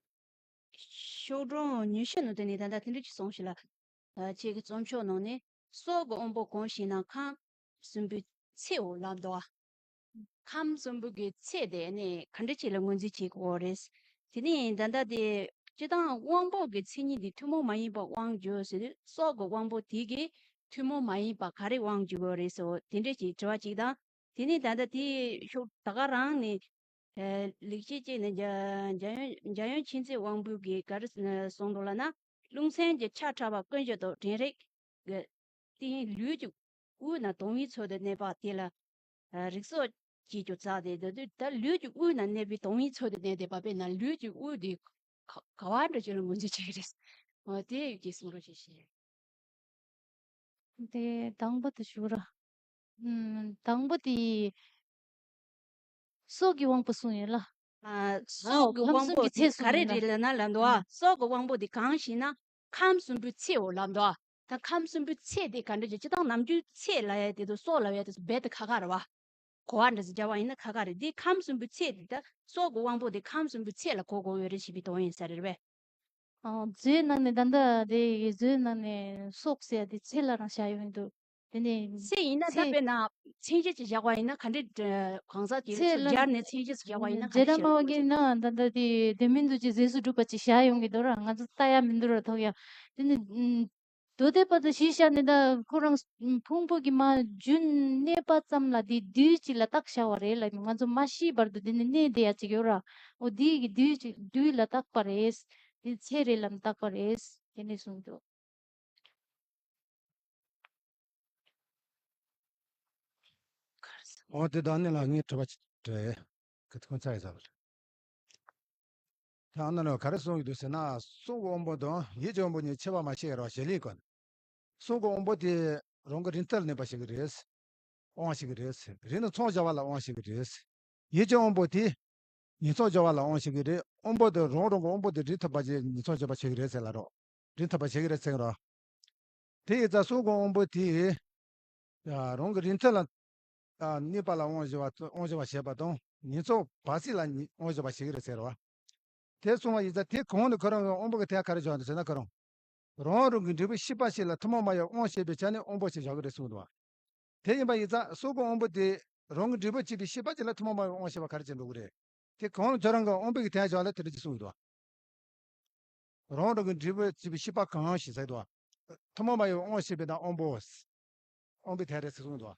ཤོག་གྲངས་ཉི་ཤུ་ནང་དེ་ནས་ད་ལྟ་དེ་འདྲ་ཅིག་གསུངས་ཤིག་ལ། ཨ། ཁྱེད་ཀྱི་རྩོམ་ཤོག་ནང་ནས། སྲོག་གི་དབང་པོ་གང་ཞིག་ན་ཁམས་གསུམ་པོའི་ཚེ་འོ་ལབ་འདུག་ཨ། ཁམས་གསུམ་པོ་གི་ཚེ་དེ་ནི་ག་འདྲ་ཅིག་ལ་ངོས་འཛིན་བྱེད་དགོས་རེད། དེ་ནས་ད་ལྟ་དེ་སྤྱིར་བཏང་དབང་པོ་གི་མཚན་ཉིད་དེ་ཐུན་མོང་མ་ཡིན་པ་དབང་བསྒྱུར་ཟེར་དུས། སྲོག་གི་དབང་པོ་དེ་གིས་ཐུན་མོང་མ་ཡིན་པ་ག་རེ་དབང་བསྒྱུར་དགོས་རེད་ཟེར་བ་དེ་འདྲ་ཅིག་དྲི་བ་ཅིག་དང་། དེ་ནས་ད་ལྟ་དེ་ཤོག་ད་ག་རང་ནས། ཨ། ལེགས་བཤད་ཅིག་ནས་འཇམ་འཇམ་དབྱངས་འཇམ་དབྱངས་མཁྱེན་བརྩེ་དབང་པོ་གིས་ག་རེ་གསུངས་འདུག་ལབ་ན། རླུང་སེམས་ཀྱི་ཆ་ཕྲ་བ་ཀུན་གཞི་དང་དྲན་རེག་གི་སྟེང་ལུས་ཀྱི་དབུས་ན་དང་བའི་ཚུལ་དུ་གནས་པ་དེ་ལ། ཨ། རིགས་སོགས་ཀྱིས་ཀྱང་བཙགས་ཏེ། ད་དུས་ད་ལུས་ཀྱི་དབུས་ན་གནས་པའི་དང་བའི་ཚུལ་དུ་གནས་བསྡད་པ་དཔེར་ན་ལུས་ཀྱི་དབུས་དེ་ག་ག་བ་འདྲ་ཅིག་ལ་ངོས་འཛིན་བྱེད་ཀྱི་རེད། འོ་དེ་ཡི་གེ་གསུང་རོགས་བྱེད་ཞེས། དེ་དང་པོ་དེ་ཞུ་ར། ཨུམ། དང་པོ་དེ་སྲོག་གི་དབང་པོ་གསུངས་ཡོད་ལ། ཨ། སྲོག་གི་དབང་པོ་དེ་ག་རེ་རེད་ལབ་ན་ལབ་འདུག་ཨ། སྲོག་གི་དབང་པོ་དེ་གང་ཞིག་ན་ཁམས་གསུམ་པོའི་ཚེ་འོ་ལབ་འདུག་ཨ། ད་ཁམས་གསུམ་པོའི་ཚེ་དེ་ག་འདྲ་ཅིག་སྤྱིར་བཏང་ནམ་རྒྱུན་ཚེ་ལབ་ཡ་དེ་ཚོ་སྲོག་ལབ་ཡ་དེ་ཚོ་རྦད་དེ་ཁག་ཁག་རེད་བ། གོ་བ་འདྲ་ཞིག་བརྒྱབ་པ་ཡིན་ན་ཁག་ཁག་རེད། འདི་ཁམས་གསུམ་པོའི་ཚེ་འདི་ད་སྲོག་གི་དབང་པོ་འདི་ཁམས་གསུམ་པོའི་ཚེ་ལ་གོ་དགོས་ཡོད་རེད་ཞེས་པའི་དོན་ཡིན་ས་རེད་པས། ཨ། མཛོད་ནང་ནས་ད་ལྟ་དེ་མཛོད་ནང་ནས་སྲོག་ཟེར་ཡ་དེ་ཚེ་ལ་རང་བཞག་ཡོད་མི་འདུག་དེ་ནས་ཚེ་ཡིན་ན་ད་ཚེ་དཔེར་ན་ མཚན་གཞི་ཅིག་བཞག་པ་ཡིན་ན་ག་འདྲའི་གང་ཟག་དེ་ཚོ་སྦྱར་ནས་མཚན་གཞི་ཅིག་བཞག་པ་ཡིན་ན་ག་འདྲ་བྱེད་དགོས་ཀྱི་ན་ད་ལྟ་དེ་དེ་མིན་དུ་ཅི་རྗེས་སུ་སྒྲུབ་པ་ཅིག་བྱ་ཡོང་གི་འདུག་ར། ང་ཚོ་ལྟ་ཡ་མི་འདུག་ར་ཐོག་ཡ། དེ་ནི་མདོ་སྡེ་པ་དང་གཞི་བཞག་ནས་ད་ཁོ་རང་ཕུང་པོ་གི་མ་རྒྱུན་གནས་པ་ཙམ་ལ་དེ་དུས་གཅིག་ལ་བཏགས་བྱ་བ་རེད་ལ། ང་ཚོ་མ་ཤི་བར་དུ་དེ་ནི་གནས་བསྡད་ཡ་ཅིག་ཡོད་ར། འོ་དེ་གི་དུས་གཅིག་དུས་ལ་བཏགས་པ་རེད། དེ་ཚེ་རེ་ལམ་བཏགས་པ་རེད། དེ་ནས་གསུངས་འདུག་འོ་དེ་དང་ནི་ལ་ངའི་དྲི་བ་དྲི་གི་ཐོན་ཚར་ཡིན་ས་རེད། ད་ཨ་ན་ལ་ག་རེ་གསུང་གི་འདུག་ཟེར་ན། གསུང་གི་དབང་པོ་དང་ཡིད་ཀྱི་དབང་པོ་གཉིས་ཁྱད་པར་མ་ཕྱེ་རོགས་ཞལ་ལས་གོ། གསུང་གི་དབང་པོ་དེ་རང་གི་རིན་ཐང་ལ་གནས་པ་ཞིག་རེད། དབང་ཞིག་རེད། རིན་ནི་མཚམས་སྦྱར་བ་ལ་དབང་ཞིག་རེད། ཡིད་ཀྱི་དབང་པོ་དེ་ཉིང་མཚམས་སྦྱར་བ་ལ་དབང་ཞིག་རེད། དབང་པོ་དེ་རང་རང་གི་དབང་པོ་དེ་རིན་ཐུབ་པ་ཅིག་ཉིང་མཚམས་སྦྱར་བ་ཞིག་རེད་ཟེར་ལ་རོགས། རིན་ཐུབ་པ་ཞིག་རེད་ཟེར་རོགས། དེ་ཡིན་ཙང་གསུང་གི་དབང་པོ་དེ་ཡ་རང་གི་རིན་ཐང་ལ་ཨ་གནས་པ་ལ་དབང་བཞི་བ་དབང་བཞི་བ་བྱེད་པ་དང་ཉིང་མཚམས་བར་སྲིད་ལ་ཉི་དབང་བཞི་བ་ཞིག་རེད་ཟེར་བ། དེ་གསུང་བ་ཡིན་ཙང་དེ་གོང་ནས་ཁོ་རང་གི་དབང་པོ་གི་ཐད་ག་རེ་བྱུང་འདུག་ཟེར་ན། ཁོ་རང་རང་རང་གི་འབྲས་བུ་ཤེས་པ་ཞིག་ལ་ཐུན་མོང་མ་ཡིན་པའི་དབང་བྱེད་པའི་ཆ་ནས་དབང་པོ་ཞེས་བཞག་གི་རེད་གསུངས་འདུག་བ། དེ་ཡིན་པ་ཡིན་ཙང་གསུང་གི་དབང་པོ་དེ་རང་གི་འབྲས་བུ་བྱེད་པའི་ཤེས་པ་ཅིག་ལ་ཐུན་མོང་མ་ཡིན་པའི་དབང་བྱེད་པ་ག་རེ་བྱེད་འགྲོ་གི་རེད། དེ་གོང་ནས་ཁྱོད་རང་གི་དབང་པོ་གི་ཐད་བཞག་ལ་དེ་འདྲ་ཅིག་གསུངས་འདུག་བ། རང་རང་གི་འབྲས་བུ་བྱེད་པའི་ཤེས་པ་གང་ཞིག་ཟེར་དུས། ཐུན་མོང་མ་ཡིན་པའི་དབང་ཞེས་པའི་ནང་དབང་པོ། དབང་པོའི་ཐད་རེད་ཟེར་གསུངས་འདུག་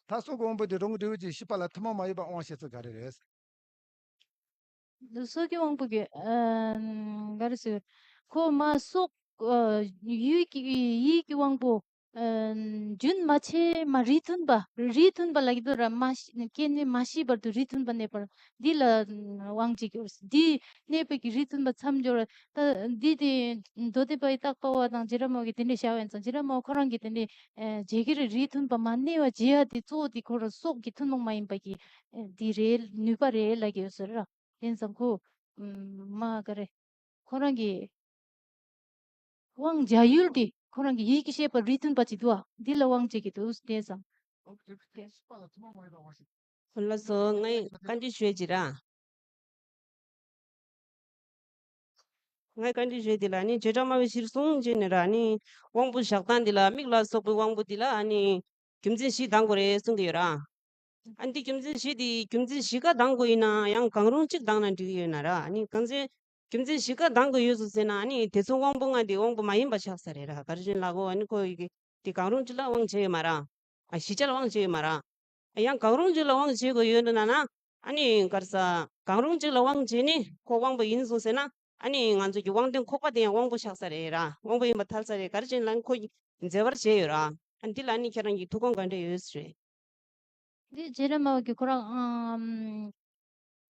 ད་སྲོག་གི་དབང་པོ་དེ་རང་གི་འབྲས་བུ་གྱི་ཤེས་པ་ལ་ཐུན་མོང་མ་ཡིན་པའི་དབང་ཞེས་ཚུལ་ག་རེ་རེད། སྲོག་གི་དབང་པོ་གི་ཨ་ག་རེ་ཟེར། ཁོ་མ་སྲོག་ཨ་ཡུལ་གྱི་ཡིད་ཀྱི་དབང་པོ། ཨ་རྒྱུན་མ་ཆད་མ་རིས་མཐུན་པ། རིས་མཐུན་པ་ལ་གི་དོ་ར་མ་ཤི་སྐྱེ་གནས་མ་ཤི་བར་དུ་རིས་མཐུན་པ་གནས་པར་འདི་ལ་དབང་བྱེད་ཀྱི་ཡོད། འདི་གནས་པའི་གི་རིས་མཐུན་པ་མཚམས་སྦྱོར། ད་འདི་དེ་མདོ་སྡེ་པའི་བརྟག་པ་བ་དང་རྗེ་ར་མོ་གི་དེ་འདྲས་བྱ་བ་ཡིན་ཙང་། རྗེ་ར་མོ་ཁོ་རང་གི་དེ་འདྲས་ཨ་བྱེད་ཀྱི་རེད། རིས་མཐུན་པ་མ་གནས་པ་བྱེད་ཡ་དེ་གཙོ་བོ་དེ་ཁོ་རང་སྲོག་གི་ཐུན་མོང་མ་ཡིན་པ་གི་ཨ་འདི་རེད། ནུས་པ་རེད་ལབ་ཀྱི་ཡོད་ཟེར་ར། དེ་ཙང་ཁོ་མ་ག་རེ། ཁོ་རང་གི་དབང་བྱ་ཡུལ་དེ་ཁོ་རང་གི་ཡིད་ཀྱི་ཤེས་པ་རིས་མཐུན་པ་ཅིག་འདུག་ཨ། འདི་ལ་དབང་བྱེད་ཀྱི་འདུག་དེ་ཙང་། ལགས་སོ། ངས་བཀའ་འདྲི་ཞུ་ཡ་ཅིག་ར། ངས་བཀའ་འདྲི་ཞུ་ཡ་དེ་ལ་ནི་བྱེ་བྲག་སྨྲ་བའི་གཞིར་བཟུང་བྱས་ནས་ར་ནི་དབང་པོ་བཞག་སྟངས་འདི་ལ་མིག་ལ་སོགས་པའི་དབང་པོ་འདི་ལ་ནི་རྒྱུ་མཚན་བཞི་འདང་དགོས་རེད་གསུང་གི་ཡོད་ར། ཨ་ནི་འདི་རྒྱུ་མཚན་བཞི་འདི་རྒྱུ་མཚན་བཞི་ཀ་འདང་དགོས་ཡིན་ན་ཡང་གང་རུང་གཅིག་འདང་ན་འགྲིག་གི་ཡོད་ན་ར། ཨ་ནི་གང་ཚེ་རྒྱུ་མཚན་བཞི་ཀ་འདང་དགོས་ཡོད་སོང་ཟེར་ན། ཨ་ནི་དེ་ཚོ་དབང་པོ་ལྔ་འདི་དབང་པོ་མ་ཡིན་པ་ཆགས་ས་རེད་ར། ག་རེ་བྱས་ན་ལབ་དགོས། ཨ་ནི་ཁོ་ཡི་གེ་འདི་གང་རུང་གཅིག་ལ་དབང་བྱེད་ཡོད་མ་ར། ཨ་བཞི་ཆ་ལ་དབང་བྱེད་ཡོད་མ་ར། ཡང་གང་རུང་གཅིག་ལ་དབང་བྱེད་དགོས་ཡོད་འདུག་ན་ན། ཨ་ནི་ག་རེ་ཟ། གང་རུང་གཅིག་ལ་དབང་བྱེད་ནི་ཁོ་དབང་པོ་ཡིན་སོང་ཟེར་ན། ཨ་ནི་ང་ཚོ་གི་དབང་དོན་ཁོག་པ་དེ་ཡང་དབང་པོ་ཆགས་ས་རེད་ར། དབང་པོ་ཡིན་པ་ཐལ་ས་རེད། ག་རེ་བྱས་ན་ལ་ཁོ་ཡི་མཛེས་པར་བྱས་ཡོད་ར། ཨ་འདི་ལ་ནི་ཁྱེད་རང་གི་ཐུགས་དགོངས་ག་འདྲ་ཡོད་རེད། འདི་རྗེ་ར་མ་བ་གི་ཁོ་རང་ཨམ།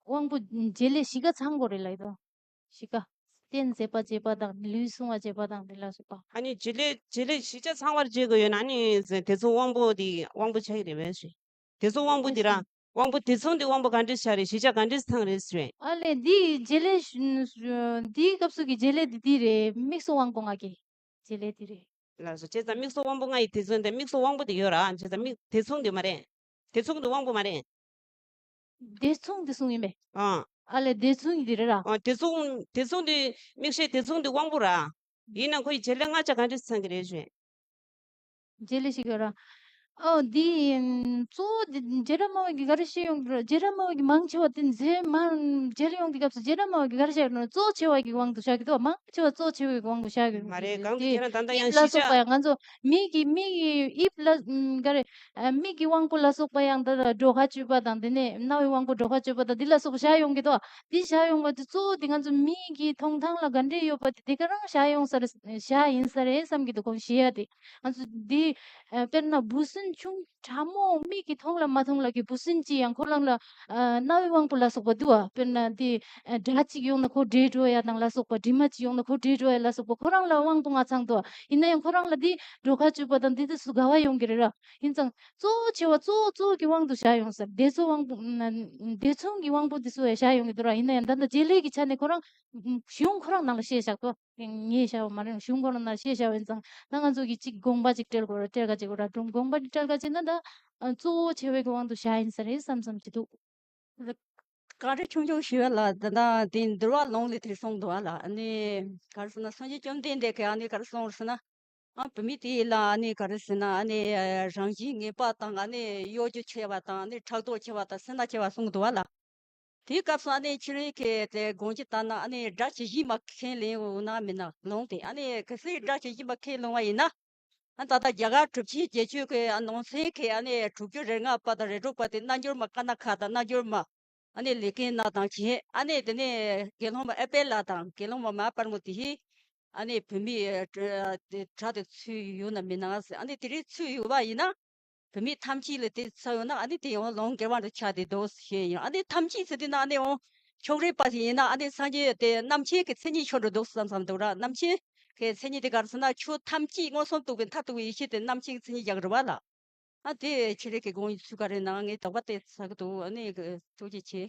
དབང་པོ་བྱེད་ལས་བཞི་ཀ་ཚང་དགོས་རེད་ལབ་ཡོད་དོ། བཞི་ཀ། རྟེན་མཛད་པ་བྱེད་པ་དང་ལུས་བསྲུང་བ་བྱེད་པ་དང་དེ་ལ་སོགས་པ། ཨ་ནི་བྱེད་ལས་བྱེད་ལས་བཞི་ཆ་ཚང་བར་བྱེད་དགོས་ཡོད་ན་ནི་དེ་ཚོ་དབང་པོ་དེ་དབང་པོ་ཆགས་ཀྱི་རེད་པས་ཞེས། དེ་ཚོ་དབང་པོ་དེ་ར། དབང་པོ་དེ་ཚོ་འདི་དབང་པོ་ག་འདྲས་ཆགས་རེད། བཞི་ཆ་ག་འདྲས་ཚང་རེད་ཞུས། ཨ་ལས་འདི་བྱེད་ལས་འདིའི་སྐབས་སུ་གི་བྱེད་ལས་འདི་འདི་རེད། མིག་སོགས་དབང་པོ་ལྔ་གི་བྱེད་ལས་འདི་རེད། ལགས་སོ། བྱས་ཙང་མིག་སོགས་དབང་པོ་ལྔ་ཡི་དེ་ཚོ་འདི་མིག་སོགས་དབང་པོ་དེ་ཡོད་ར། བྱས་ཙང་མིག་དེ་ཚོ་འདི་མ་རེད། དེ་ཚོ་འདི་དབང་པོ་མ་རེད། དེ་ཚོ་འདི་གསུངས་ཡིན་པས། ཨ། ཨ་ལས་དེ་ཚོ་འདི་རེད་ར། ཨ་དེ་ཚོ་དེ་ཚོ་འདི་མིག་ཤེས་དེ་ཚོ་འདི་དབང་པོ་ར། ཡིན་ན་ཁོ་ཡི་བྱེད་ལས་ལྔ་ཆ་ག་འདྲས་ཚང་གི་རེད་ཞུས། བྱེད་ལས་ཤིག་ཡོད་ར། ཨོ་འདི་གཙོ་བོ་འདི་རྗེ་ར་མ་བ་གི་ག་རེ་བཤད་ཡོང་གི་ར། རྗེ་ར་མ་བ་གི་མང་ཆེ་བ་དེ་མཛེས་མ་མཇལ་ཡོང་གི་སྐབས་སུ་རྗེ་ར་མ་བ་གི་ག་རེ་བཤད་ཡོང་ན་གཙོ་ཆེ་བ་གི་དབང་དུ་བཞག་གི་འདུག་མང་ཆེ་བ་གཙོ་ཆེ་བའི་དབང་དུ་བཞག་གི་མ་རེད། གང་དུ་དེ་བྱས་ན་ད་ལྟ་ཡང་དབྱིབས་ལ་ཤེས་སོགས་པ་བྱ་ཡང་ང་ཚོ་མིག་གི་མིག་གི་དབྱིབས་ལ་ཨམ་ག་རེ། ཨ་མིག་གི་དབང་པོ་ལ་སོགས་པ་ཡང་ད་ལྟ་གྲོད་ཁ་བཅུད་པ་དང་དེ་ནས་རྣ་བའི་དབང་པོ་གྲོད་ཁ་བཅུད་པ་དང་འདི་ལ་སོགས་པ་བྱ་ཡོང་གི་འདུག་འདི་བྱ་ཡོང་བ་དེ་གཙོ་བོ་དེ་ང་ཚོ་མིག་གི་མཐོང་ཐང་ལ་ག་འདྲས་ཡོད་པ་དེ་དེ་ག་རང་བྱ་ཡོང་ས་རེད། བྱ་ཡིན་ས་རེད་བསམ་གྱི་འདུག་ཁོང་ཤེས་ཡ་དེ། ང་ཚོ་འདི་ཨ་དཔེར་ན་འབུ་སྲིན་ཆུང་ཕྲ་མོ་མིག་གིས་མཐོང་ལ་མ་མཐོང་ལ་གི་འབུ་སྲིན་ཅིག་ཡང་ཁོ་རང་ལ་ཨ་རྣ་བའི་དབང་པོ་ལ་སོགས་པ་འདུག་བ། དཔེར་ན་འདི་ཨ་སྒྲ་ཅིག་ཡོང་ན་ཁོ་བྲེལ་འགྲོ་ཡ་དང་ལ་སོགས་པ། དྲི་མ་ཅིག་ཡོང་ན་ཁོ་བྲེལ་འགྲོ་ཡ་ལ་སོགས་པ་ཁོ་རང་ལ་དབང་པོ་ལྔ་ཚང་འདུག་བ། ཡིན་ན་ཡང་ཁོ་རང་ལ་འདི་གྲོད་ཁ་བཅུད་པ་དང་འདི་དུས་སུ་དགའ་བ་ཡོང་གི་རེད་ར། ཡིན་ཙང་གཙོ་བོ་ཆེ་བ་གཙོ་བོ་གཙོ་བོ་གི་དབང་དུ་བྱ་ཡོང་ས་རེད། དེ་ཚོ་དབང་པོ་ཨ་དེ་མཚུངས་ཀྱི་དབང་པོ་དེ་ཚོ་ཡ་བྱ་ཡོང་གི་འདུག་ར། ཡིན་ན་ཡང་ད་ལྟ་བྱེད་ལས་ཀྱི་ཆ་ནས་ཁོ་རང་གཞུང་ཁོ་རང་ནང་ལ་བཤད་བཞག་ཏོ། ངས་བྱ་བ་མ་རེད། གཞུང་ཁོ་རང་ནང་བཤད་བཞག་པ་ཡིན་ཙང་ད་ང་ཚོ་གི་གཅིག་དགོངས་པ་གཅིག་སྤྲད་དགོས་ར། སྤྲད་ག་བྱེད་དགོས་ར། དགོངས་པ་གཅིག་སྤྲད་ག་བྱེད་ན་ད་གཙོ་བོ་ཆེ་བའི་གི་དབང་དུ་བྱ་ཡིན་ས་རེད་བསམ་བསམ་གྱི་འདུག་བཀའ་འདྲི་ཆུང་ཆུང་ཞུ་ཡ་ལ་ད་ལྟ་དེ་འདུལ་བ་ལུང་ལས་དེ་གསུངས་འདུག་ཨ་ལ། ཨ་ནི་ག་རེ་ཟེར་ན་སངས་རྒྱས་བཅོམ་ལྡན་འདས་ཀྱིས་ཨ་ནི་ག་རེ་གསུངས་རེད་ཟེར་ན། ཨ་བུད་མེད་དེ་ལ་ཨ་ནི་ག་རེ་ཟེར་ན་ཨ་ནི་རང་བཞིན་ངན་པ་དང་ཨ་ནི་གཡོ་སྒྱུ་ཆེ་བ་དང་ཨ་ནི་ཕྲག་དོག་ཆེ་བ་དང་སེར་སྣ་ཆེ་བ་གསུངས་འདུག་བ་ལ། དེའི་སྐབས་སུ་ཨ་ནི་ཁྱེད་རང་གིས་དེ་དགོངས་ཀྱི་ལྟར་ན་ཨ་ནི་དགྲ་བྱེད་བཞིན་པ་ཁས་ལེན་འོང་ན་མིན་ན་ལོང་སྟེ་ཨ་ནི་གལ་སྲིད་དགྲ་བྱེད་བཞིན་པ་ཁས་ལོང་བ་ཡིན་ན། ཨ་ད་ལྟ་རྒྱ་གར་གྲུབ་ཆེན་བརྒྱད་ཅུ་གི་ཨ་ནང་ཚན་གྱི་ཨ་ནི་དྲུག་ཅུ་རེ་ལྔ་པ་དང་རེ་དྲུག་པ་དེ་རྣལ་འབྱོར་མ་ཀ་ན་ཁ་དང་རྣལ་འབྱོར་མ་ཨ་ནི་ལས་མཁན་རྣམས་དང་བྱས། ཨ་ནི་དེ་ནས་དགེ་སློང་མ་ཨེ་པེ་ལ་དང་དགེ་སློང་མ་མ་དཔལ་མོ་དེ་ཨ་ནི་བུད་མེད་དེ་གྲྭ་དེ་ཚུད་ཡོད་ན་མིན་ན་ཟེར། ཨ་ནི་དེ་རིགས་ཚུད་ཡོད་པ་ཡིན་ན་བུད་མེད་ཐམས་ཅད་ལ་དེ་ཚུད་ཡོད་ན་ཨ་ནི་དེ་ཡང་ལོང་དགེ་བ་འདྲ་ཆགས་བསྡད་འདུག་ཞེས་ཡིན། ཨ་ནི་ཐམས་ཅད་ཟེར་དུས་ན་ཨ་ནི་ཡང་ཕྱོགས་རིས་པ་ཞིག་ཡིན་ན་ཨ་ནི་སངས་རྒྱས་དེ་རྣམ་མཁྱེན་གྱི་མཚན་ཉིད་ཤོར་འགྲོ་འདུག་བསམ་བསམ་འདུག་ར། རྣམ་མཁྱེན་གྱི་མཚན་ཉིད་དེ་ག་རེ་ཟེར་ན་ཆོས་ཐམས་ཅད་མངོན་སུམ་རྟོགས་པའི་མཐར་ཐུག་པའི་ཡེ་ཤེས་དེ་རྣམ་མཁྱེན་གྱི་མཚན་ཉིད་རྒྱག་རེད་བ་ལ། ཨ་དེ་ཁྱེད་རང་གི་དགོངས་ཚུལ་ག་རེ་ན་ངས་དོགས་པ་དེ་ཟ་གི་འདུག་ཨ་ནི་ཐུགས་རྗེ་ཆེ།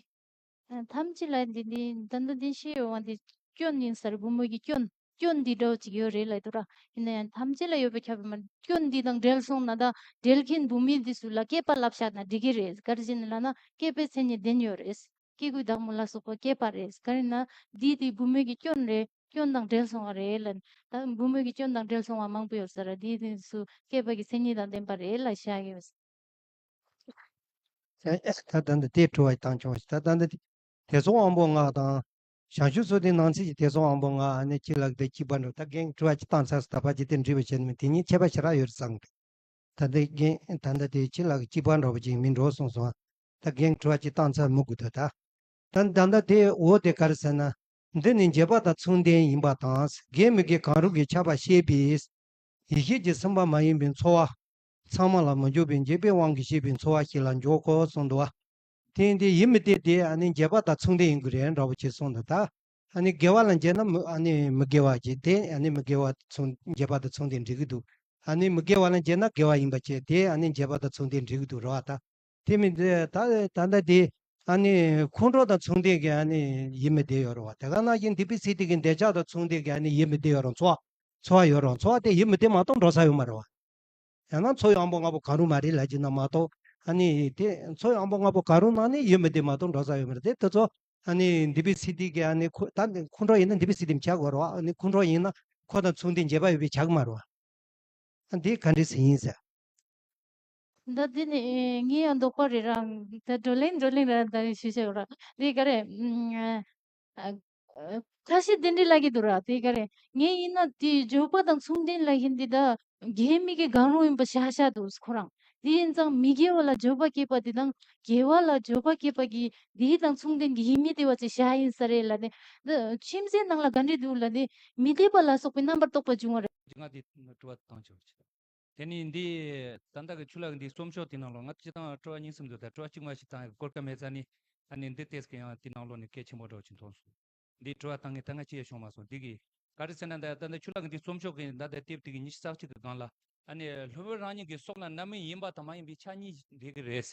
ཨ་ཐམས་ཅད་ལ་འདི་འདི་ད་ལྟ་འདི་ཤེས་ཡོང་བ་འདི་སྐྱོན་ཡིན་ས་རེད། བུ་མོ་གི་སྐྱོན་སྐྱོན་འདི་འདྲ་བོ་ཅིག་ཡོད་རེད་ལབ་འདུག་ར། ཡིན་ན་ཡང་ཐམས་ཅད་ལ་ཡོད་པའི་ཁྱབ་པ་མ་རེད། སྐྱོན་འདི་དང་འབྲེལ་སོང་ན་ད་འབྲེལ་མཁན་བུད་མེད་འདི་ཚོ་ལ་སྐྱེས་པ་བསླབ་བྱ་ན་འགྲིག་གི་རེད། ག་རེ་བྱས་ནས་ལབ་ན་སྐྱེས་པའི་མཚན་ཉིད་ལྡན་ཡོད་རེད། སྐྱེ་དགུའི་བདག་མོ་ལ་སོགས་པ་སྐྱེས་པ་རེད། ག་རེ་ན་འདི་དེ་བུ་མོ་གི་སྐྱོན་རེད། སྐྱོན་དང་འབྲེལ་སོང་བ་རེད་ལ། ད་བུ་མོ་གི་སྐྱོན་དང་འབྲེལ་སོང་བ་མང་པོ་ཡོད་ས་རེད། འདི་དེ་ཚོ་སྐྱེས་པ་གི་མཚན་ཉིད་དང་ལྡན་པ་རེད་ལ་བཞག་ཡོད། ད་ད་འདི་དེ་དྲི་བ་བཏང་བྱུང་ཞིག་ད་ད་འདི་དེ་ཚོ་དབང་པོ་ལྔ་དང་། བྱང་ཆུབ་སོ་ཏི་ནང་ཚིག་གི་དེ་ཚོ་དབང་པོ་ལྔ་ཨ་ནི་ཅི་ལགས་དེ་གཅིག་པ་འགྲོ། ད་རྒན་དྲི་བ་གཅིག་བཏང་ཚར་སོང་། ད་ཕར་གཅིག་དེ་འདྲི་བ་བྱས་ནས་མི་དེ་གཉིས་ཁྱད་པར་ཞེ་དྲག་ཡོད་རེད་བསམ་གི། ད་ལྟ་རྒན་ད་ལྟ་དེ་ཅི་ལགས་གཅིག་པ་འདྲ་བོ་ཅིག་མི་འགྲོ་སོང་སོང་། ད་རྒན་དྲི་བ་གཅིག་བཏང་ཚར་མི་དགོས་ད་ད། ད་ད་ལྟ་དེ་འོ་དེ་ག་རེ་ཟེར་ན། འདི་ནི་འགྱེད་པ་དང་མཚུངས་ལྡན་ཡིན་པ་དང་། དགེ་མི་དགེ་གང་རུང་གི་ཁྱབ་པ་ཤེས་པས། ཡེ་ཤེས་ཀྱིས་སེམས་པ་མ་ཡིན་པའི་ཚོར་བ། ཚང་མ་ལ་མི་འཇུག་པའི་འགྱེད་པའི་དབང་གིས་སྐྱེས་པའི་ཚོར་བ་ཞིག་ལ་འཇོག་གོ་གསུངས་འདུག་བ། དེ་ཡིན་དུས་ཡིད་མི་བདེ་དེ་ཨ་ནི་འགྱེད་པ་དང་མཚུངས་ལྡན་ཡིན་དགོས་རེད་འདྲ་བོ་ཅིག་གསུངས་འདུག་ད་ཨ་ནི་དགེ་བ་ལ་འགྱེད་ན་མི་ཨ་ནི་མི་དགེ་བ་ཅིག་དེ་ཨ་ནི་མི་དགེ་བ་མཚུངས་འགྱེད་པ་དང་མཚུངས་ལྡན་འགྲིག་གི་འདུག་ཨ་ནི་མི་དགེ་བ་ལ་འགྱེད་ན་དགེ་བ་ཡིན་པ་བྱས་དེ་ཨ་ནི་འགྱེད་པ་དང་མཚུངས་ལྡན་འགྲིག་གི་འདུག་རེད་བ་ད། དེ་མིན་དེ་ད་ད་ལྟ་དེ་ཨ་ནི་ཁོང་ཁྲོ་དང་མཚུངས་ལྡན་གྱི་ཨ་ནི་ཡིད་མི་བདེ་ཡོད་རེད་བ། དེ་ག་ནང་བཞིན་འདི་པའི་ཚིག་དེ་གི་འདོད་ཆགས་དང་མཚུངས་ལྡན་གྱི་ཨ་ནི་ཡིད་མི་བདེ་ཡོད་རུང་ཚོར་བ་ཚོར་བ་ཡོད་རུང་ཚོར་བ་དེ་ཡིད་མི་བདེ་མ་གཏོགས་འགྲོ་ས་ཡོད་མ་རེད་བ། ཡང་ན་ཚོར་བའི་དབང་པོ་ལྔ་པོ་གང་རུང་མ་རེད་ལབ་ཀྱི་ན་མ་གཏོགས་ཨ་ནི་དེ་ཚོར་བའི་དབང་པོ་ལྔ་པོ་གང་རུང་ནང་ནས་ཡིད་མི་བདེ་མ་གཏོགས་འགྲོ་ས་ཡོད་མ་རེད། དེ་དེ་ཚོ་ཨ་ནི་འདི་པའི་ཚིག་དེ་གི་ཨ་ནི་ཁོ་ད་ཁོང་ཁྲོ་ཡིན་ན་འདི་པའི་ཚིག་དེ་མི་ཆགས་དགོས་རེད་བ། ཨ་ནི་ཁོང་ཁྲོ་ཡིན་ན་ཁོ་དང་མཚུངས་ལྡན་འགྱེད་པ་ཡོད་པའི་ཆགས་ཀྱི་མ་རེད་བ། འདི་ག་འདྲ་ཟེར་ཡིན་ཟེར། ད་འདི་ནི་ངའི་ཡང་དོགས་པ་རེད་ར། ད་བགྲོ་གླེང་བགྲོ་གླེང་ར་ད་ཞུ་བྱ་ར། འདི་ག་རེ། ཨ་ཁ་ཤས་དེ་འདྲ་ལབ་ཀྱི་འདུག་ར། དེ་ག་རེ་ངས་ཡིན་ན་དེ་འགྱོད་པ་དང་མཚུངས་ལྡན་ལབ་མཁན་འདི་ད་དགེ་མི་དགེ་གང་རུང་ཡིན་པ་ཤ་ཤ་འདུག་ཁོ་རང་། དེ་ཡིན་ཙང་མི་དགེ་བ་ལ་འགྱོད་པ་སྐྱེས་པ་དེ་དང་དགེ་བ་ལ་འགྱོད་པ་སྐྱེས་པ་གི་དེ་དང་མཚུངས་ལྡན་གྱི་ཡིད་མི་བདེ་བ་ཅིག་ཤ་ཡིན་ས་རེད་ལབ་ནས། འདི་མཁྱེན་བརྩེ་ནང་ལ་ག་འདྲ་འདུག་ལབ་ནས་མི་བདེ་བ་ལ་སོགས་པའི་རྣམ་པར་རྟོག་པ་འབྱུང་བ་རེད། ང་དེ་དྲི་བ་བཏང་ཆོག་ཆེ། དེ་ནས་འདི་ད་ལྟ་གི་ཆུ་ལག་འདིའི་རྩོམ་ཤོག་དེ་ནང་ལོགས་ང་སྤྱིར་བཏང་དྲི་བ་གཉིས་གསུམ་འདུག་ད་དྲི་བ་གཅིག་མ་ཞིག་བཏང་ཡག་གོ་སྐབས་མེད་ཙང་ནི་ཨ་ནི་འདི་ཏོག་ཙམ་ཡང་དེ་ནང་ལོགས་ནས་གལ་ཆེན་པོ་འདྲ་བོ་ཅིག་མཐོང་སོང་། འདི་དྲི་བ་བཏང་ངས་ད་ང་ཅི་ཡང་བྱུང་མ་སོང་། འདི་གི་ག་རེ་ཟེར་ན་ད་ད་ལྟ་ཆུ་ལག་འདིའི་རྩོམ་ཤོག་གི་ད་ལྟ་དེབ་དེ་གི་ཉི་ཤུ་རྩ་གཅིག་གི་སྒང་ལ་ཨ་ནི་སློབ་དཔོན་རང་ཉིད་ཀྱི་སྲོག་ལ་རྣམ་སྨིན་ཡིན་པ་དང་མ་ཡིན་པའི་ཆ་གཉིས་འགྲིག་གི་རེད།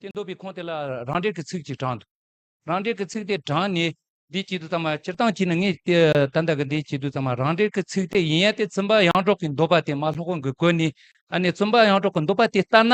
དེ་འདོད་པའི་ཁུངས་དེ་ལ་རང་འགྲེལ་གྱི་ཚིག་ཅིག་དྲངས་འདུག་རང་འགྲེལ་གྱི་ཚིག་དེ་དྲངས་ནས་འདི་བྱེད་དུས་ཙམ་པ་སྤྱིར་བཏང་བྱས་ན་ངས་དེ་ད་ལྟ་གི་འདི་བྱེད་དུས་ཙམ་པ་རང་འགྲེལ་གྱི་ཚིག་དེ་ཡིན་ཡ་དེ་བཙུན་པ་ཡོངས་གྲོགས་ཀྱི་འདོད་པ་དེ་མ་སློབ་དཔོན་གྱིས་བཀོད་ནས་ཨ་ནི་བཙུན་པ་ཡོངས་གྲོགས་ཀྱི་འདོད་པ་དེ་ལྟར་ན་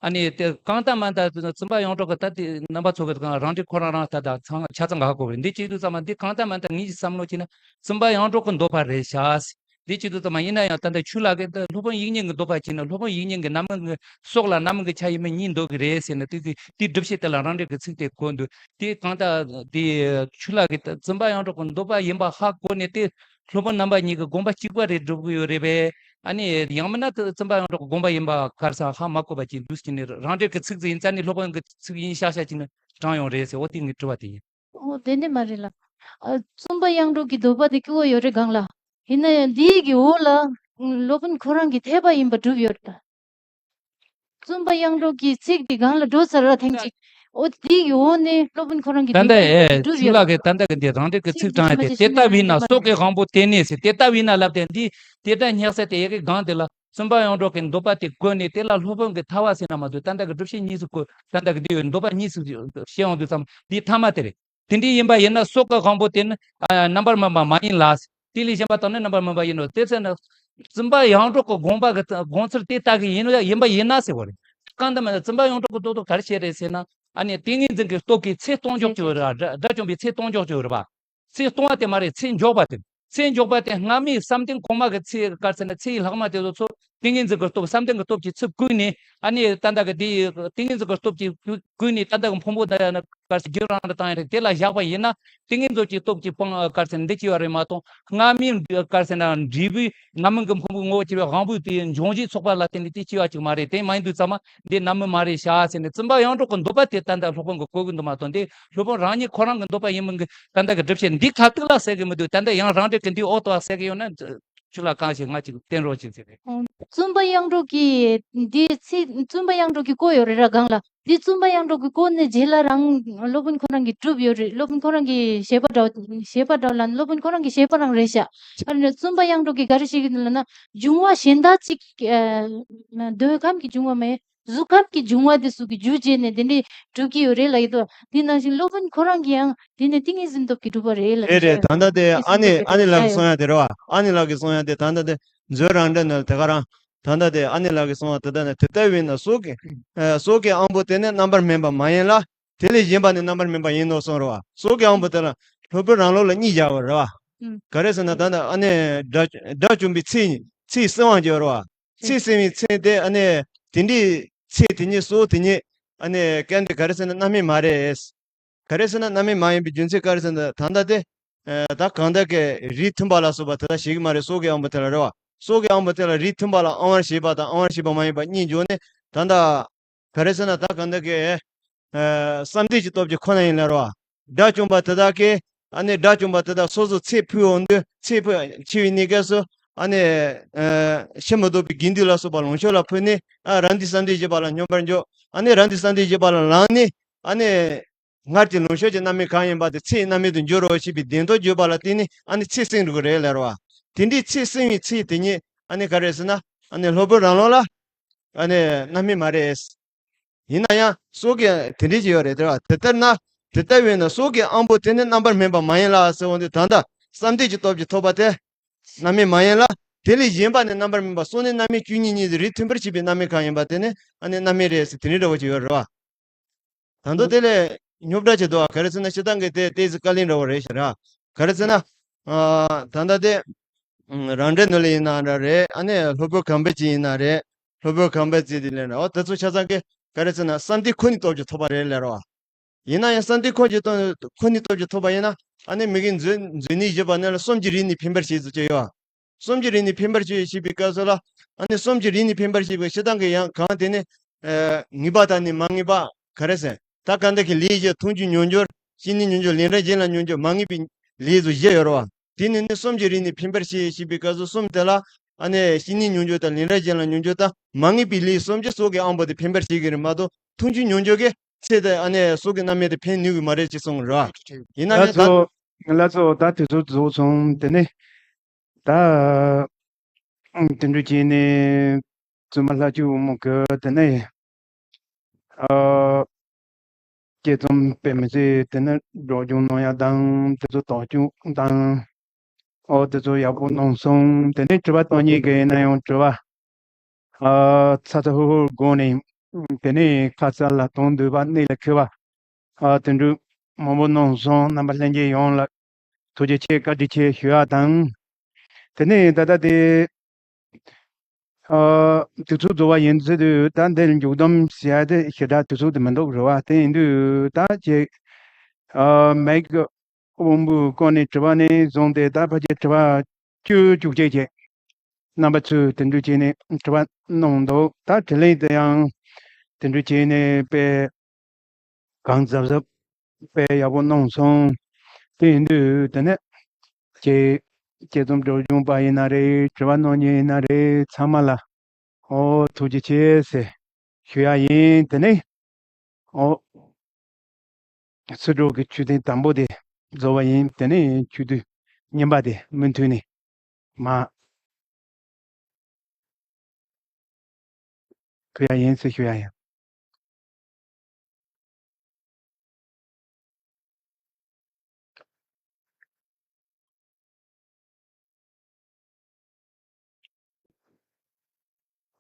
ཨ་ནི་དེ་གང་ལྟར་མ་ལྟར་བཙུན་པ་ཡོངས་གྲོགས་ཀྱི་ད་དེ་རྣམ་པ་ཚོ་གི་རང་འགྲེལ་ཁོ་རང་རང་ད་ད་ཚང་ཆ་ཚང་ག་གོ་བས་འདི་བྱེད་དུས་ཙམ་པ་འདི་གང་ལྟར་མ་ལྟར་ངེད་ཀྱི་བསམ་བློ་བྱས་ན་བཙུན་པ་ཡོངས་གྲོགས་ཀྱི་འདོད་པ་རེད་ཤག་འདི་བྱེད་དུས་ཙམ་པ་ཡིན་ན་ཡང་ད་ལྟ་ཆུ་ལག་གིས་ད་སློབ་དཔོན་དབྱིག་གཉེན་གྱི་འདོད་པ་བྱས་ན་སློབ་དཔོན་དབྱིག་གཉེན་གྱི་རྣམ་སྨིན་གྱི་སྲོག་ལ་རྣམ་སྨིན་གྱི་ཆ་ཡིན་མིན་གཉིས་འདོད་ཀྱི་རེད་ཟེར་ནས་དེ་དེ་སྒྲུབ་བྱེད་དེ་ལ་རང་འགྲེལ་གྱི་ཚིག་དེ་བཀོད་འདུག་དེ་གང་ལྟར་དེ་ཆུ་ལག་གིས་ད་བཙུན་པ་ཡོངས་གྲོགས་ཀྱི་འདོད་པ་ཡིན་པ་ཧ་གོ་ནས་དེ་སློབ་དཔོན་རྣམ་པ་གཉིས་ཀྱི་དགོངས་པ་གཅིག་པ་རེད་སྒྲུབ་ཀྱི་ཡོད་རེད་པས། ཨ་ནི་ཡང་མིན་ན་དེ་བཙུན་པ་ཡོངས་གྲོགས་ཀྱི་དགོངས་པ་ཡིན་པ་ག་རེ་ཟེར་ཧ་མ་གོ་བ་ཅིག་འདུག་ཟེར་ནས་རང་འགྲེལ་གྱི་ཚིག་ཟིག་ཡིན་ཙང་ནི་སློབ་དཔོན་གྱི་ཚིག་ཡིན་ཤག་ཤག་ཅིག་ནི་དྲངས་ཡོང་རེད་ཟེར། འོ་དེ་ངའི་དྲི་བ་དེ་ཡིན། འོ་དེ་འདྲ་མ་རེད་ལ། ཨ་བཙུན་པ་ཡོངས་གྲོགས་ཀྱི་འདོད་པ་དེ་སྐྱེ་བོ་ཡོད་རེད་སྒང་ལ། ཡིན་ན་ཡང་འདིའི་གི་འོག་ལ་སློབ་དཔོན་ཁོ་རང་གི་འཐད་པ་ཡིན་པ་གྲུབ་ཡོད་རེད་ད། བཙུན་པ་ཡོངས་གྲོགས་ཀྱི་ཚིག་དེ་སྒང་ལ་འགྲོ་ཚར་ར་ཐེངས་གཅིག་འོ་དེའི་གི་འོག་ནས་སློབ་དཔོན་ཁོ་རང་གི་ད་ལྟ་འདོད་པ་ཡིན་པ་གྲུབ་ཡོད་ཆུ་ལག་རེད་ད། གིས་ད་ལྟ་གི་འདི་རང་འགྲེལ་གྱི་ཚིག་དྲངས་ཡ་དེ་དེ་ལྟ་བས་ན་སྲོག་གི་དབང་པོ་དེ་ནས་ཟེར་དེ་ལྟ་བས་ན་ལབ་དེ་འདི་དེ་ལྟར་སྙེག་ས་དེ་ཡ་གི་སྒང་དེ་ལ། བཙུན་པ་ཡོངས་གྲོགས་ཀྱི་འདོད་པ་དེ་བཀོད་ནས་དེ་ལ་སློབ་དཔོན་གྱི་ཐར་པ་ཟེར་ན་མ་གཏོགས་ད་ལྟ་གི་སྒྲུབ་བྱེད་གཉིས་སུ་བཀོད་ད་ལྟ་གི་འདི་ཡོད་འདོད་པ་གཉིས་སུ་བཤད་ཡོང་དུས་ཙམ་འདི་ཐ་མ་དེ་རེད། དེ་འདྲ་ཡིན་པ་ཡིན་ན་སྲོག་གི་དབང་པོ་དེ་ནི་ཨ་རྣམ་པར་སྨིན་པ་མ་ཡིན་ལ། དེ་ལས་གཞན་པ་དག་ནི་རྣམ་པར་སྨིན་པ་ཡིན་ནོ། དེ་ཚེ་ན་བཙུན་པ་ཡོངས་གྲོགས་ཀྱི་དགོངས་པ་གི་དགོངས་ཚུལ་དེ་ལྟ་གི་ཡིན་ནོ་ཡིན་པ་ཡིན་ན་ཟེར་བ་རེད། གང་ལྟར་མ་ན་བཙུན་པ་ཡོངས་གྲོགས་ཀྱི་རྡོག་རྡོག་ག་རེ་བྱས་རེད་ཟེར་ན། ཨ་ནི་ཏིང་ངེ་འཛིན་གྱི་སྟོབས་ཀྱིས་ཚེ་སྟོང་འཇོག་ཅིག་ཡོད་རེད་པ། དགྲ་དགྲ་བཅོམ་པའི་ཚེ་སྟོང་འཇོག་ཅིག་ཡོད་རེད་པ། ཚེ་སྟོང་བ་དེ་མ་རེད། ཚེ་འཇོག་པ་དེ། ཚེ་མགྱོགས་པ་དེ་སྔ་མའི་བསམ་གཏན་གོང་མ་གི་ཚེ་ག་རེ་ཟེར་ན་ཚེ་ཡི་ལྷག་མ་དེ་ཚོ་ཚུར་ཏིང་ངེ་འཛིན་གྱི་སྟོབས། བསམ་གཏན་གྱི་སྟོབས་ཀྱིས་ཚུར་བསྐུལ་ནས། ཨ་ནི་ད་ལྟ་གི་དེ་ཏིང་ངེ་འཛིན་གྱི་སྟོབས་ཀྱིས་བསྐུལ་ནས། ད་ལྟ་གི་ཕུང་པོ་འདི་ཡང་ག་རེ་ཟེར་རྒྱུན་རིང་དུ་བཏང་ཡ་རེད། དེ་ལ་བཞག་པ་ཡིན་ན་ཏིང་ངེ་འཛིན་གྱི་སྟོབས་ཀྱིས་སྤང་ག་རེ་ཟེར་ན་འདི་སྐྱེ་བ་རེད་མ་གཏོགས། སྔ་མའི་ག་རེ་ཟེར་ན་འབྲས་བུའི་རྣམ་སྨིན་གྱི་ཕུང་པོའི་ངོ་བོ་གྱུར་པའི་དབང་པོའི་དེ་འབྱུང་བཞིའི་ཚོགས་པ་ལ་བརྟེན་ནས་དེ་སྐྱེ་བ་ཅིག་མ་རེད། དེ་མ་ཡིན་དུས་ཙམ་པ་འདི་རྣམ་སྨིན་མ་རེད་ཤག་ཟེར་ནས། བཙུན་པ་དབྱངས་སྒྲོག་གི་འདོད་པ་དེ་ད་ལྟ་སློབ་དཔོན་གྱིས་བཀོད་གི་འདུག་མ་གཏོགས། འདི་སློབ་དཔོན་རང་ཉིད་ཁོ་རང་གི་འདོད་པ་ཡིན་མིན་གྱི་ད་ལྟ་གི་སྒྲུབ་བྱེད་འདི་ཁ་ཐུག་ལ་ཟེར་གི་མི་འདུག་ད་ལྟ་ཡང་རང་འགྲེལ་གྱི་འདིའི་འོག་ཏུ་ཟེར་གི་ཡོད་ན། ཁྱོད་ལ་གང་ཞིག་ང་ཅིག་བསྟན་རོགས་གྱིས་ཟེར་རེད། ཨོ། བཙུན་པ་དབྱངས་སྒྲོག་གིས་འདི་ཚིག་བཙུན་པ་དབྱངས་སྒྲོག་གིས་བཀོད་ཡོད་རེད་ར་སྒང་ལ། འདི་བཙུན་པ་དབྱངས་སྒྲོག་གིས་བཀོད་ནས་རྗེས་ལ་རང་སློབ་དཔོན་ཁོ་རང་གིས་གྲུབ་ཡོད་རེད། སློབ་དཔོན་ཁོ་རང་གིས་བཞེད་པ་འདྲ་བོ། བཞེད་པ་འདྲ་བོ་ལ་སློབ་དཔོན་ཁོ་རང་གི་བཞེད་པ་རང་རེད་ཤག་ཨ་ནི་བཙུན་པ་དབྱངས་སྒྲོག་གིས་ག་རེ་བཤད་ཀྱི་འདུག་ལབ་ན། འབྱུང་བ་གཞན་དག་ཅིག་ཨ་འདོད་ཁམས་ཀྱིས་བྱུང་བ་མེད། གཟུགས་ཁམས་ཀྱི་འབྱུང་བ་དེ་ཚོ་གི་རྒྱུ་བྱས་ནས་དེ་འདྲའི་གྲུབ་ཀྱི་ཡོད་རེད་ལབ་ཀྱི་འདུག་དེ་ནང་བཞིན་སློབ་དཔོན་ཁོ་རང་གིས་ཡང་དེ་ནི་ཏིང་ངེ་འཛིན་སྟོབས་ཀྱིས་གྲུབ་པ་རེད་ལབ་རེད། རེད། ད་ལྟ་དེ་ཨ་ནེ་ཨ་ནེ་ལགས་ཀྱིས་གསུང་ཡ་དེ་རེད་བ། ཨ་ནེ་ལགས་ཀྱིས་གསུང་ཡ་དེ་ད་ལྟ་དེ་མཛོད་རང་འགྲེལ་ནང་དེ་ག་རང་། ད་ལྟ་དེ་ཨ་ནེ་ལགས་ཀྱིས་གསུང་བ་དེ་ལྟ་ནི། དེ་ལྟ་བས་ན་སྲོག་གི་ཨ་སྲོག་གི་དབང་པོ་དེ་ནི་རྣམ་པར་སྨིན་པ་མ་ཡིན་ལ། དེ་ལས་གཞན་པ་ནི་རྣམ་པར་སྨིན་པ་ཡིན་ནོ་གསུངས་རེད་བ། སྲོག་གི་དབང་པོ་དེ་ལ་སློབ་དཔོན་རང་ལུགས་ལ་གཉིས་སྦྱར་བ་རེད་བ། ག་རེ་ཟེར་ན་ད་ལྟ་ཨ་ནེ་དགྲ་དགྲ་བཅོམ་པའི་ཚེ་ཚེ་བསྲིང་བ་སྦྱར་བ། ཚེ་བསྲིང་བའི་ཚེ་དེ་ཨ་ནི་དེ་འདྲའི་ཚེ་དེ་ཉིད་སྲོག་དེ་ཉིད་ཨ་ནི་སྐད་འདི་ག་རེ་ཟེར་ན་རྣམ་སྨིན་མ་རེད། ག་རེ་ཟེར་ན་རྣམ་སྨིན་མ་ཡིན་པའི་རྒྱུ་མཚན་ག་རེ་ཟེར་ན་ད་ལྟ་དེ་ད་གང་ལྟར་གྱི་རིགས་མཐུན་པ་ལ་སོགས་པ་དེ་དག་བྱེད་ཀྱི་མ་རེད། སྲོག་གི་དབང་པོ་དེ་ལ་རེད་བ། སྲོག་གི་དབང་པོ་དེ་ལ་རིགས་མཐུན་པ་ལ་དབང་བར་བྱེད་པ་དང་དབང་བར་བྱེད་པ་མ་ཡིན་པ་གཉིས་འཇོག་ནས། ད་ལྟ་ག་རེ་ཟེར་ན་ད་གང་ལྟར་གྱི་བསམ་གཏན་གྱི་སྟོབས་ཀྱིས་ཁོ་ན་ཡིན་ལ་རོ། དགྲ་བཅོམ་པ་དེ་དག་གིས་ཨ་ནི་དགྲ་བཅོམ་པ་དེ་དག་སོ་སོ་ཚེ་འཕོས་འོང་དུས། ཚེ་འཕོས་འཆི་བའི་གནས་སྐབས་སུ་ཨ་ནི་ཕྱིར་མི་ལྡོག་པའི་དགེ་འདུན་ལ་སོགས་པ་ལོངས་སྤྱོད་ལ་ཕུལ་ནས། ཨ་རང་འདི་བསམ་གཏན་བཞི་པ་ལ་སྙོམས་པར་འཇུག་ཨ་ནི་རང་འདི་བསམ་གཏན་བཞི་པ་ལ་ལངས་ནས། ཨ་ནི་སྔར་གྱི་ལོངས་སྤྱོད་ཀྱི་རྣམ་སྨིན་གང་ཡིན་པ་དེ་ཚེའི་རྣམ་སྨིན་དུ་འགྱུར་རོ་ཞེས་པའི་བདེན་དོན་བརྗོད་པ་ལ་བརྟེན་ནས་ཨ་ནི་ཚེ་བསྲིང་འགྲོ་གི་རེད་ལབ་རོ། དེ་འདྲའི་ཚེ་བསྲིང་བའི་ཚེ་དེ་ཉིད་ཨ་ནི་ག་རེ་ཟེར་ན་ཨ་ནི་སློབ་དཔོན་རང་ལུགས་ལ་ཨ་ནི་རྣམ་སྨིན་མ་རེད། ཡིན་ན་ཡང་སྲོག་གི་དེ་འདྲའི་ཅིག་ཡོད་རེད་དེ་ར། དེ་ལྟར་ན་དེ་ལྟ་བས་ན་སྲོག་གི་དབང་པོ་དེ་ནི་རྣམ་པར་སྨིན་པ་མ་ཡིན་ལ་ཟེར་འོང་དུས། ད་ལྟ་བསམ་གཏན་གྱི་སྟོབས་ཀྱིས་ཐོབ་པ་དེ་རྣམ་སྨིན་མ་ཡིན་ལ། དེ་ལས་གཞན་པ་ནི་རྣམ་པར་སྨིན་པ། སྲོག་ནི་རྣམ་སྨིན་བཅུ་གཉིས་གཉིས་སུ་རིགས་མཐུན་པར་བྱེད་པའི་རྣམ་སྨིན་གང་ཡིན་པ་དེ་ནི་ཨ་ནི་རྣམ་སྨིན་རེད་ཟེར་དེ་འདྲའི་འདྲ་བོ་ཅིག་ཡོད་རེད་བ། ད་དུང་དེ་ལས་རྙོག་དྲ་ཅིག་འདུག་བ། ག་རེ་ཟེར་ན་སྤྱིར་བཏང་གི་དེ་ཏོག་ཙམ་དཀའ་ལས་འདྲ་བོ་རེད་ཤག་ར། ག་རེ་ཟེར་ན་ཨ་ད་ལྟ་དེ་རང་འགྲེལ་ནང་ལ་ཡིན་ན་འདྲ་རེད། ཨ་ནི་སློབ་དཔོན་གམ་པ་ཅིག་ཡིན་ན་རེད། སློབ་དཔོན་གམ་པ་ཅིག་དེ་ལས་འདྲ་བ་དེ་ཚོ་ཆ་ཚང་གི་ག་རེ་ཟེར་ན་བསམ་གཏན་ཁོ་ནའི་སྟོབས་ཀྱིས་ཐོབ་པ་རེད་ལབ་ར་བ། ཡིན་ན་ཡང་བསམ་གཏན་ཁོ་ཀྱི་སྟོབས་ཁོ་ནའི་སྟོབས་ཀྱིས་ཐོབ་པ་ཡིན་ན། ཨ་ནི་མི་དགེ་མཛོད་མཛོད་གནས་བཞི་པ་ནང་ལ་གསུམ་གྱི་རིགས་ནི་འཕེན་པར་བྱེད་ཟེར་གྱི་ཡོད། གསུམ་གྱི་རིགས་ནི་འཕེན་པར་བྱེད་ཞེས་པའི་སྐབས་སུ་ལ། ཨ་ནི་གསུམ་གྱི་རིགས་ནི་འཕེན་པར་བྱེད་པའི་སྤྱིར་བཏང་གི་ཡང་གང་དེ་ནི། ཨ་ངེས་པ་དང་ནི་མ་ངེས་པ་ག་རེ་ཟེར། ད་ག་འདི་གི་ལས་བཞི། མཐོང་ཆོས་མྱོང་འགྱུར། བཤེས་གཉེན་མྱོང་འགྱུར། ལན་གྲངས་གཞན་ལ་མྱོང་འགྱུར། མ་ངེས་པའི་ལས་སུ་བཞི་ཡོད་རེད་བ། དེ་ནི་ནི་གསུམ་གྱི་རིགས་ནི་འཕེན་པར་བྱེད་ཞེས་པའི་སྐབས་སུ་གསུམ་དེ་ལ། ཨ་ནི་བཤེས་གཉེན་མྱོང་འགྱུར་དང་ལན་གྲངས་གཞན་ལ་མྱོང་འགྱུར་དང་མ་ངེས་པའི་ལས་གསུམ་གྱིས་སྲོག་གི་དབང་པོ་དེ་འཕེན་པར་བྱེད་ཀྱི་རེད་མ་གཏོགས། མཐོང་ཆོས་མྱོང་འགྱུར་གྱིས་ཚེ་དེ་ཨ་ནི་སྲོག་གི་རྣམ་སྨིན་དེ་འཕེན་ནུས་ཀྱི་མ་རེད་ཅེས་གསུངས་རེད་བ། ཡིན་ན་ཡང་ད། ལགས་སོ། ལགས་སོ། ད་དུས་ཚོད་རྫོགས་སོང་། དེ་ནས་ད་དེ་འདྲ་བྱས་ནས་བཙུན་མ་ལྷ་བཅུ་དབང་མོ་གིས་དེ་ནས་ཨ་དཔྱད་རྩོམ་དཔེ་མི་སྲིད་དེ་ནས་སྒྲོག་སྦྱང་གནང་ཡ་དང་དེ་ཚོ་དོགས་གཅོད་དང་། ཨོ་དེ་ཚོ་ཡག་པོ་གནང་སོང་། དེ་ནས་དྲི་བ་བཏང་མཁན་གྱི་ཡིན་ན་ཡང་དྲི་བ། ཨ་ཚ་ཚ་ཧུར་ཧུར་དགོངས་ནས། དེ་ནས་ཁ་ས་ལ་གཏོང་འདོད་པ་གནད་ལ་འཁེལ་བ། ཨ་དེ་འདྲ་མང་པོ་གནང་སོང་། རྣམ་པ་ལྷན་རྒྱས་ཡོངས་ལ་ཐུགས་རྗེ་ཆེ་བཀའ་དྲིན་ཆེ་ཞུ་ཡ་དང་། དེ་ནས་ད་ལྟ་དེ་ཨ་དུས་ཚོད་རྫོགས་པ་ཡིན་ཚུལ་དུ། ད་འདིར་མཇུག་བསྡོམས་ཟེར་ཡ་དེ་ཞེ་དྲག་དུས་ཚོད་དེ་མི་འདུག་རེད་བ། དེ་ཡིན་དུས་ད་ཅིག་ཨ་མེག་དབང་པོའི་སྐོར་ནས་དྲི་བ་ནས་བཟུང་སྟེ་ད་ཕལ་ཆེར་དྲི་བ་བཅུ་བཅུ་གཅིག་བྱས། རྣམ་པ་ཚོས་དེ་འདྲ་བྱས་ནས་དྲི་བ་གནང་འདུག་ད་དྲིས་ལན་དེ་ཡང་དེ་འདྲ་བྱས་ནས་དཔེ་གང་གཟབ་གཟབ་དཔེ་ཡག་པོ་གནང་སོང་། དེ་ཡིན་དུས་དེ་ནས་ཁྱེད་དཔྱད་རྩོམ་སྒྲོག་སྦྱང་པ་ཡིན་ན་རེད། དྲི་བ་གནང་མཁན་ཡིན་ན་རེད། ཚང་མ་ལ་ཨོ་ཐུགས་རྗེ་ཆེ་ཟེར་ཞུ་ཡ་ཡིན། དེ་ནས་ཨོ། ཚིག་གྲོགས་ཀྱི་ཆོས་ཐུན་དང་པོ་དེ་རྫོགས་པ་ཡིན། དེ་ནས་ཆོས་ཐུན་གཉིས་པ་དེ་མུ་མཐུད་ནས་མར་ཕུལ་ཡ་ཡིན་ཟེར་ཞུ་ཡ་ཡིན།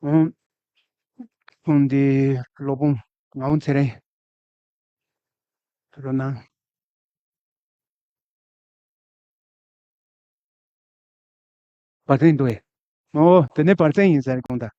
ཨང་། ཁོང་འདི་སློབ་དཔོན་ངག་དབང་ཚེ་རིང་། རོ་ནང་། བར་ཐེངས་འདུག་ཨེ། ཨོ་དེ་ནས་བར་ཐེངས་ཡིན་ཟེར་དགོངས་དག